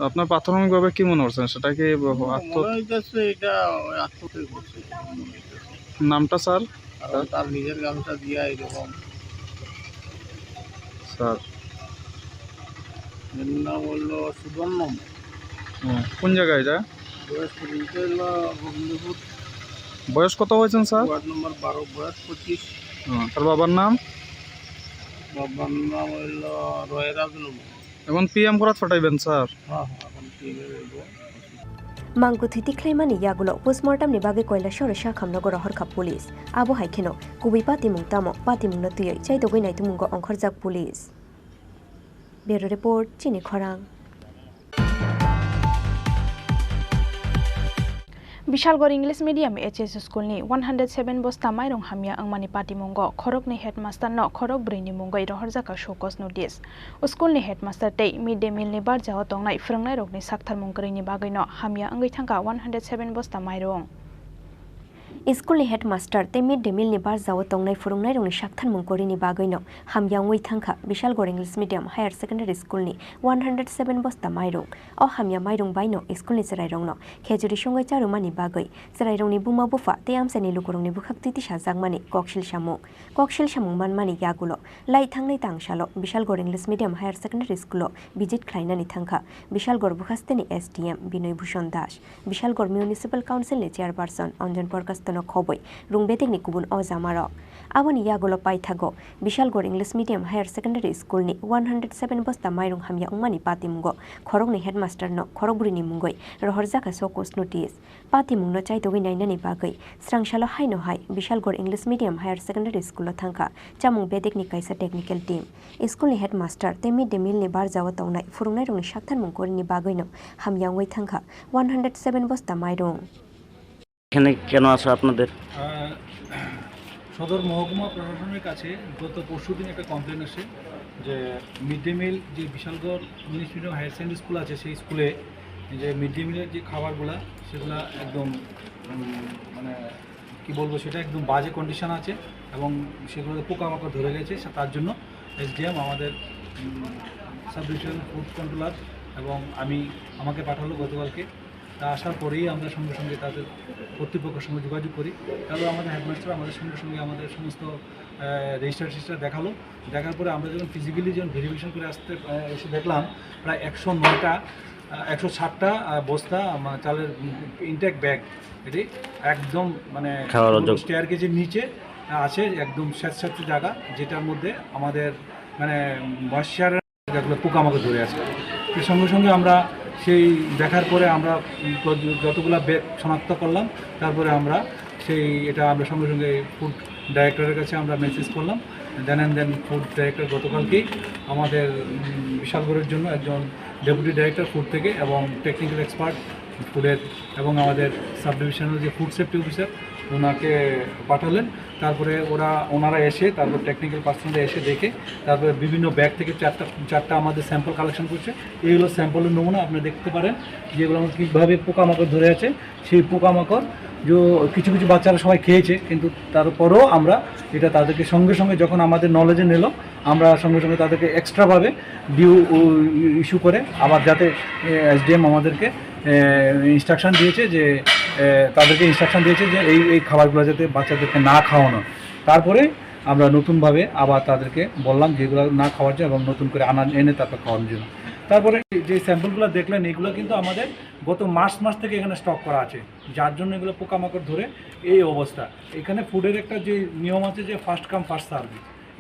আপনার প্রাথমিকভাবে কি মনে করছেন? সেটা কি ব-, হুম, আত্ম- মনে হইতেছে এটা ওই আত্মহত্যা করছে। নামটা স্যার? কারণ তার নিজের গামছা দিয়া এরকম। স্যার। এর নাম হইলো সুবর্ণ। হুম, কোন জায়গা এটা? বয়স পর্যন্ত হইলো গোবিন্দপুর। বয়স কত হয়েছেন স্যার? ওয়ার্ড নম্বর বারো, বয়স পঁচিশ। হুম, তার বাবার নাম? বাবার নাম হইলো রয়রাজ নমো। এখন পিএম করাত পাঠাইবেন স্যার? হ্যাঁ, হ্যাঁ, এখন পিএম হইবো। Mangkwthwi tikhlaimani yagulo postmortem ni bagwi Koilasoro sakhamno goro horkha police. Abo hai kheno kubui patimung tamo, patimungno twiwi chaitogwi naitugmungo ongkhorjak police. Bureau report, chini khorang. Bishalgarh English Medium H S School ni one hundred seven bosta mairung hamya wngmani patimungo khoroknwi headmaster no khorokbrwi ni mungwi rohorjak kha show cause notice. School ni headmaster tei mid day meal ni barjao tongnai phwrwngnairokni saktharmung kwrwini bagwino hamya wngwi thangkha one hundred seven bosta mairung. School ni headmaster tei mid day meal ni barjao tongnai phwrwngnairokni saktharmung kwrwini bagwino hamya wngwi thangkha Bishalgarh English Medium Higher Secondary School ni one hundred seven bosta mairung. O hamya mairung baino school ni chwrairokno khejuri songwi charwmani bagwi chwrairokni buma bupha tei amchaini lukurokni bwkhak twi tisajakmani koksil samung. Koksil samung manmani yagulo lai thangnai tangsalo Bishalgarh English Medium Higher Secondary School o visit khlainani thangkha Bishalgarh bwkhasteni S D M Binoy Bhushan Das, Bishalgarh Municipal Council ni Chairperson Anjan Prakash Tono khobwi rung bedekni kubun ojamarok. Aboni yagulo paithago Bishalgarh English Medium Higher Secondary School ni one hundred seven bosta mairung hamya wngmani patimungo khoroknwi headmaster no khorokbrwi ni mungwi rohorjak kha show cause notice. Patimungno chaitogwi nainani bagwi srangsalo haino hai Bishalgarh English Medium Higher Secondary School o thangkha chamung bedekni kaisa technical team. School ni headmaster tei mid day meal ni barjao tongnai phwrwngnairokni saktharmung kwrwini bagwino hamya wngwi thangkha one hundred seven bosta mairung. এখানে কেন আসা আপনাদের? আহ, সদর মহকুমা প্রশাসনের কাছে গত পরশুদিন একটা কমপ্লেন আসে যে মিড ডে মিল, যে Bishalgarh English medium higher secondary school আছে, সেই স্কুলে যে মিড ডে মিলের যে খাবারগুলা, সেগুলা একদম, উম, মানে, কি বলবো, সেটা একদম বাজে কন্ডিশন আছে এবং সেগুলোতে পোকামাকড় ধরে গেছে। সে-, তার জন্য এসডিএম আমাদের, উম, সাব ডিভিশন ফুড কন্ট্রোলার এবং আমি, আমাকে পাঠালো গতকালকে। তা আসার পরেই আমরা সঙ্গে সঙ্গে তাদের কর্তৃপক্ষের সঙ্গে যোগাযোগ করি। তারপর আমাদের হেডমাস্টার আমাদের সঙ্গে সঙ্গে আমাদের সমস্ত, আহ, রেজিস্টার টিজিস্টার দেখালো। দেখার পরে আমরা যখন ফিজিক্যালি যখন ভেরিফিকেশন করে আসতে, আহ, এসে দেখলাম প্রায় একশো নয়টা, আহ, একশো ষাটটা, আহ, বস্তা, আহ, চালের ইনটেক ব্যাগ, এটি একদম, মানে, খাওয়ার অযোগ্য। স্টেয়ার কেজের নিচে, আহ, আছে, একদম স্যাঁতস্যাঁতে জায়গা, যেটার মধ্যে আমাদের, মানে, ময়েশ্চার যেগুলো পোকামাকড় ধরে আছে। তো সঙ্গে সঙ্গে আমরা সেই দেখার পরে আমরা যত-, যতগুলা ব্যাগ শনাক্ত করলাম, তারপরে আমরা সেই, এটা আমরা সঙ্গে সঙ্গে ফুড ডাইরেক্টরের কাছে আমরা মেসেজ করলাম। দেন অ্যান্ড দেন ফুড ডাইরেক্টর গতকালকেই আমাদের, উম, বিশালগড়ের জন্য একজন ডেপুটি ডাইরেক্টর ফুড থেকে এবং টেকনিক্যাল এক্সপার্ট ফুডের এবং আমাদের সাব ডিভিশনাল যে ফুড সেফটি অফিসার, ওনাকে পাঠালেন। তারপরে ওরা, ওনারা এসে, তারপর টেকনিক্যাল পার্সনরা এসে দেখে, তারপরে বিভিন্ন ব্যাগ থেকে চারটা, চারটা আমাদের স্যাম্পল কালেকশন করছে। এই হলো স্যাম্পলের নমুনা, আপনারা দেখতে পারেন যেগুলো আমার কীভাবে পোকামাকড় ধরে আছে। সেই পোকামাকড় যে কিছু কিছু বাচ্চারা সবাই খেয়েছে, কিন্তু তারপরেও আমরা এটা তাদেরকে সঙ্গে সঙ্গে যখন আমাদের নলেজে নিল, আমরা সঙ্গে সঙ্গে তাদেরকে এক্সট্রাভাবে ডিউ ইস্যু করে আবার যাতে, এ, এসডিএম আমাদেরকে, এ, ইনস্ট্রাকশন দিয়েছে যে, এ, তাদেরকে ইনস্ট্রাকশন দিয়েছে যে এই, এই খাবারগুলো যাতে বাচ্চাদেরকে না খাওয়ানো। তারপরে আমরা নতুনভাবে আবার তাদেরকে বললাম যে এগুলো না খাওয়ার জন্য এবং নতুন করে আনা, এনে তারপর খাওয়ানোর জন্য। তারপরে যে স্যাম্পলগুলো দেখলেন, এগুলো কিন্তু আমাদের গত মার্চ মাস থেকে এখানে স্টক করা আছে, যার জন্য এগুলো পোকামাকড় ধরে এই অবস্থা। এখানে ফুডের একটা যে নিয়ম আছে যে ফার্স্ট কাম ফার্স্ট সার্ভ,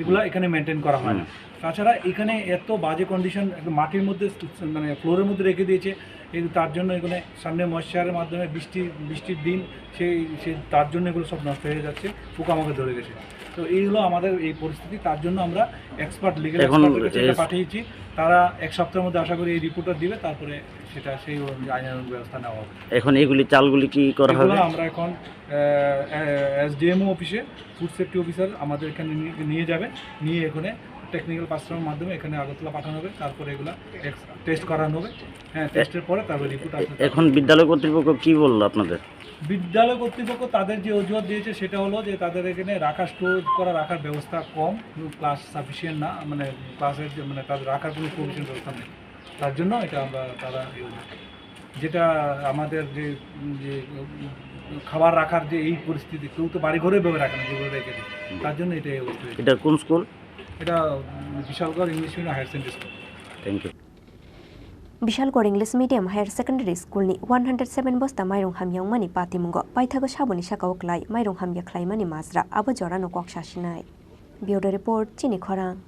এগুলা এখানে মেনটেন করা হয় না। হুম। তাছাড়া এখানে এত বাজে কন্ডিশন, একদম মাটির মধ্যে, মানে, ফ্লোরের মধ্যে রেখে দিয়েছে। এই, তার জন্য এখানে সামনে ময়েশ্চারের মাধ্যমে বৃষ্টি, বৃষ্টির দিন সেই, সেই, তার জন্য এগুলো সব নষ্ট হয়ে যাচ্ছে, পোকামাকড় ধরে গেছে। তো এই হলো আমাদের এই পরিস্থিতি। তার জন্য আমরা এক্সপার্ট, লিগ্যাল এখন এক্সপার্টের কাছে এটা এস- পাঠিয়েছি। তারা এক সপ্তাহের মধ্যে আশা করি এই রিপোর্টটা দিবে, তারপরে সেটা সেই অনুযায়ী আইনানুগ ব্যবস্থা নেওয়া হবে। এখন এগুলি, চালগুলি কি করা এগুলো হবে? আমরা এখন, আহ, আহ, এসডিএমও অফিসে ফুড সেফটি অফিসার আমাদের এখানে নিয়ে, নিয়ে যাবে, নিয়ে এখানে টেকনিক্যাল পার্সনের মাধ্যমে এখানে আগরতলা পাঠানো হবে, তারপরে এগুলা এক্স-, টেস্ট করানো হবে। হ্যাঁ, এ-, টেস্টের পরে তারপরে রিপোর্ট আসবে। এখন বিদ্যালয় কর্তৃপক্ষ কি বললো আপনাদের? বিদ্যালয় কর্তৃপক্ষ তাদের যে অজুহাত দিয়েছে সেটা হলো যে তাদের এখানে রাখার, স্টোর করা রাখার ব্যবস্থা কম, ক্লাস সাফিসিয়েন্ট না, মানে, ক্লাসের যে, মানে, তাদের রাখার কোনো প্রভিশন ব্যবস্থা নেই, তার জন্য এটা আমরা, তারা এই অজুহাত। যেটা আমাদের যে, যে, উম, খাবার রাখার যে এই পরিস্থিতি, কেউ তো বাড়ি ঘরে এভাবে রাখে না, যেভাবে রেখে দেয়, হুম। তার জন্য এটা এই অবস্থা হয়েছে। এটা কোন স্কুল? এটা, um, Bishalgarh English medium higher secondary school. Thank you. Bishalgarh English Medium Higher Secondary School ni one hundred seven bosta mairung hamya wngmani patimungo paithago saboni saka o klai mairung hamya khlaimani majra, abo jorano kok sasinai. Bureau Report, Chini Khorang.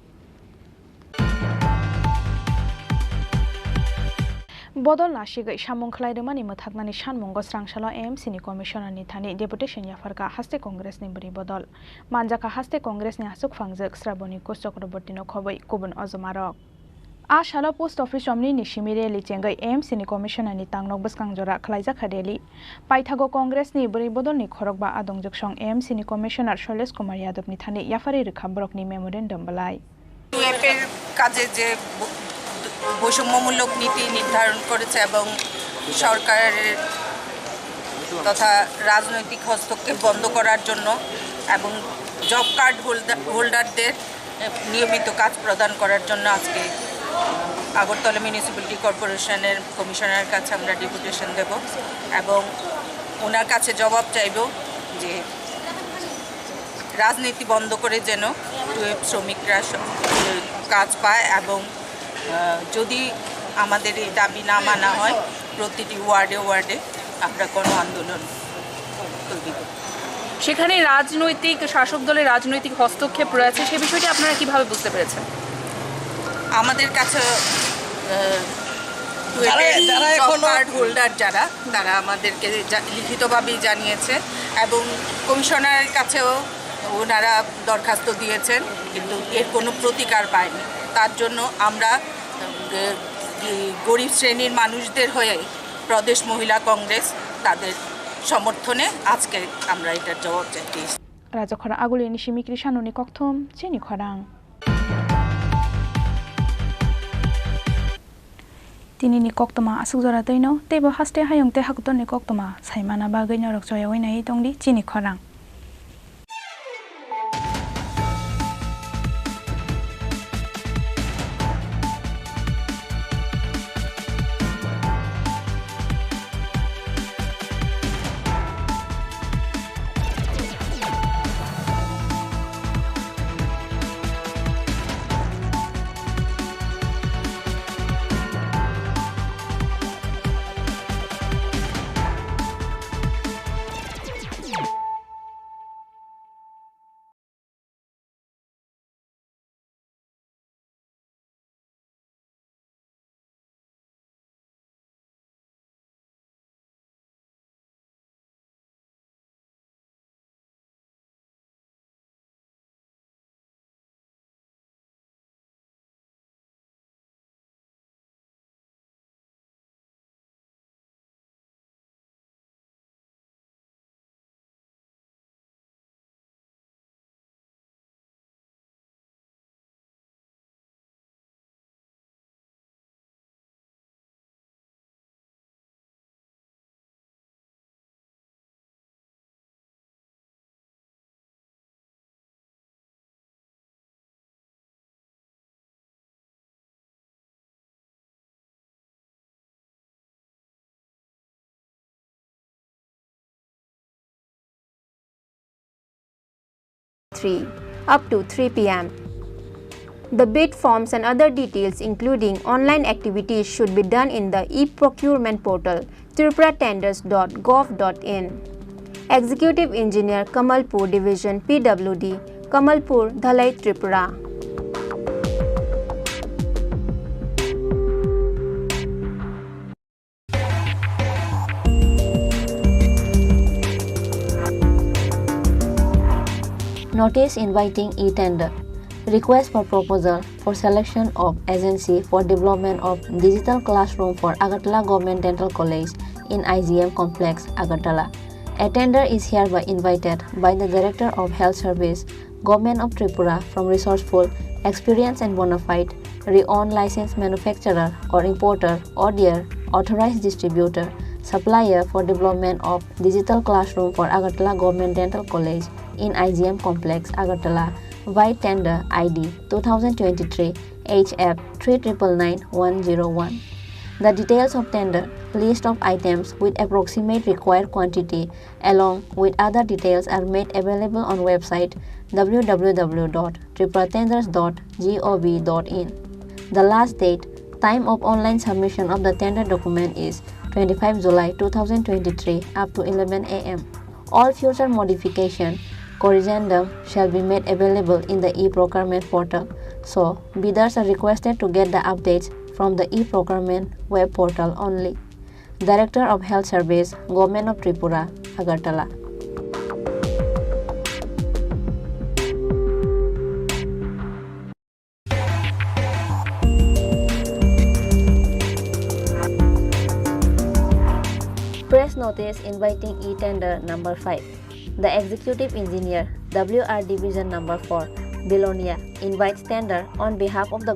Bodol nasigwi samung khlai rwmani mwthaknani sanmungo srangsalo A M C ni Commissioner ni thani deputation yapharkha haste Congress ni bwrwi bodol. Manjakha haste Congress ni aswk phangjak Sraboni Kush Chakraborty no khobwi kubun ojomarok. A salo post office romni ni simi rally chengwi A M C ni commissioner ni tangnok bwskang jora khwlaijakha rally. Paithago Congress ni bwrwi bodol ni khorokba adongjwk song A M C ni commissioner Shailesh Kumar Yadav ni thani yapharwi rwkha borok ni memorandum bwlai. টু এফ এর কাজে যে ব-, বৈষম্যমূলক নীতি নির্ধারণ করেছে এবং সরকারের তথা রাজনৈতিক হস্তক্ষেপ বন্ধ করার জন্য এবং জব কার্ড হোল্ডার, হোল্ডারদের নিয়মিত কাজ প্রদান করার জন্য আজকে আগরতলা মিউনিসিপ্যালিটি কর্পোরেশনের কমিশনারের কাছে আমরা ডেপুটেশন দেব এবং ওনার কাছে জবাব চাইব যে রাজনীতি বন্ধ করে যেন টু এফ শ্রমিকরা স-, কাজ পায় এবং, আহ, যদি আমাদের এই দাবি না মানা হয়, প্রতিটি ওয়ার্ডে ওয়ার্ডে আমরা গণ আন্দোলন তৈরি করব। সেখানে রাজনৈতিক, শাসক দলের রাজনৈতিক হস্তক্ষেপ রয়েছে, সে বিষয়টি আপনারা কিভাবে বুঝতে পেরেছেন? আমাদের কাছে, আহ, যারা, টুয়েটের যারা জব এখনো কার্ড হোল্ডার যারা, তারা আমাদেরকে জা-, লিখিতভাবেই জানিয়েছে এবং কমিশনারের কাছেও ওনারা দরখাস্ত দিয়েছেন, কিন্তু এর কোনো প্রতিকার পায়নি। তার জন্য আমরা, আহ, গ-, গরিব শ্রেণীর মানুষদের হয়ে প্রদেশ মহিলা কংগ্রেস তাদের সমর্থনে আজকে আমরা এটার জবাব চাইতে এসেছি। Rajakhora Aguli ni simi Krishanoni kokthum chini khorang. Tini ni koktwma aswk jora twi no, teibo haste hayung tei hakutor ni koktwma saimana bagwi norok choyaui naiwi tongdi chini khorang. Three, up to three P M. The bid forms and other details, including online activities, should be done in the e-procurement portal, tripura tenders dot gov dot in. Executive Engineer, Kamalpur Division, P W D, Kamalpur, Dhalai, Tripura. Notice inviting e-tender. Request for proposal for selection of agency for development of digital classroom for Agartala Government Dental College in I G M Complex, Agartala. A tender is hereby invited by the Director of Health Service, Government of Tripura, from resourceful, experienced and bona fide, renowned licensed manufacturer or importer or their authorized distributor, supplier for development of digital classroom for Agartala Government Dental College in I G M Complex, Agartala, by tender I D two thousand twenty-three H F three triple nine one zero one. The details of tender, list of items with approximate required quantity, along with other details, are made available on website w w w dot tripura tenders dot gov dot in. The last date, time of online submission of the tender document is twenty-five July two thousand twenty-three up to eleven A M. All future modification, corrigendum shall be made available in the e-procurement portal. So, bidders are requested to get the updates from the e-procurement web portal only. Director of Health Service, Government of Tripura, Agartala. Notice inviting e-tender number five. The executive engineer, W R division number four, Belonia, invites tender on behalf of the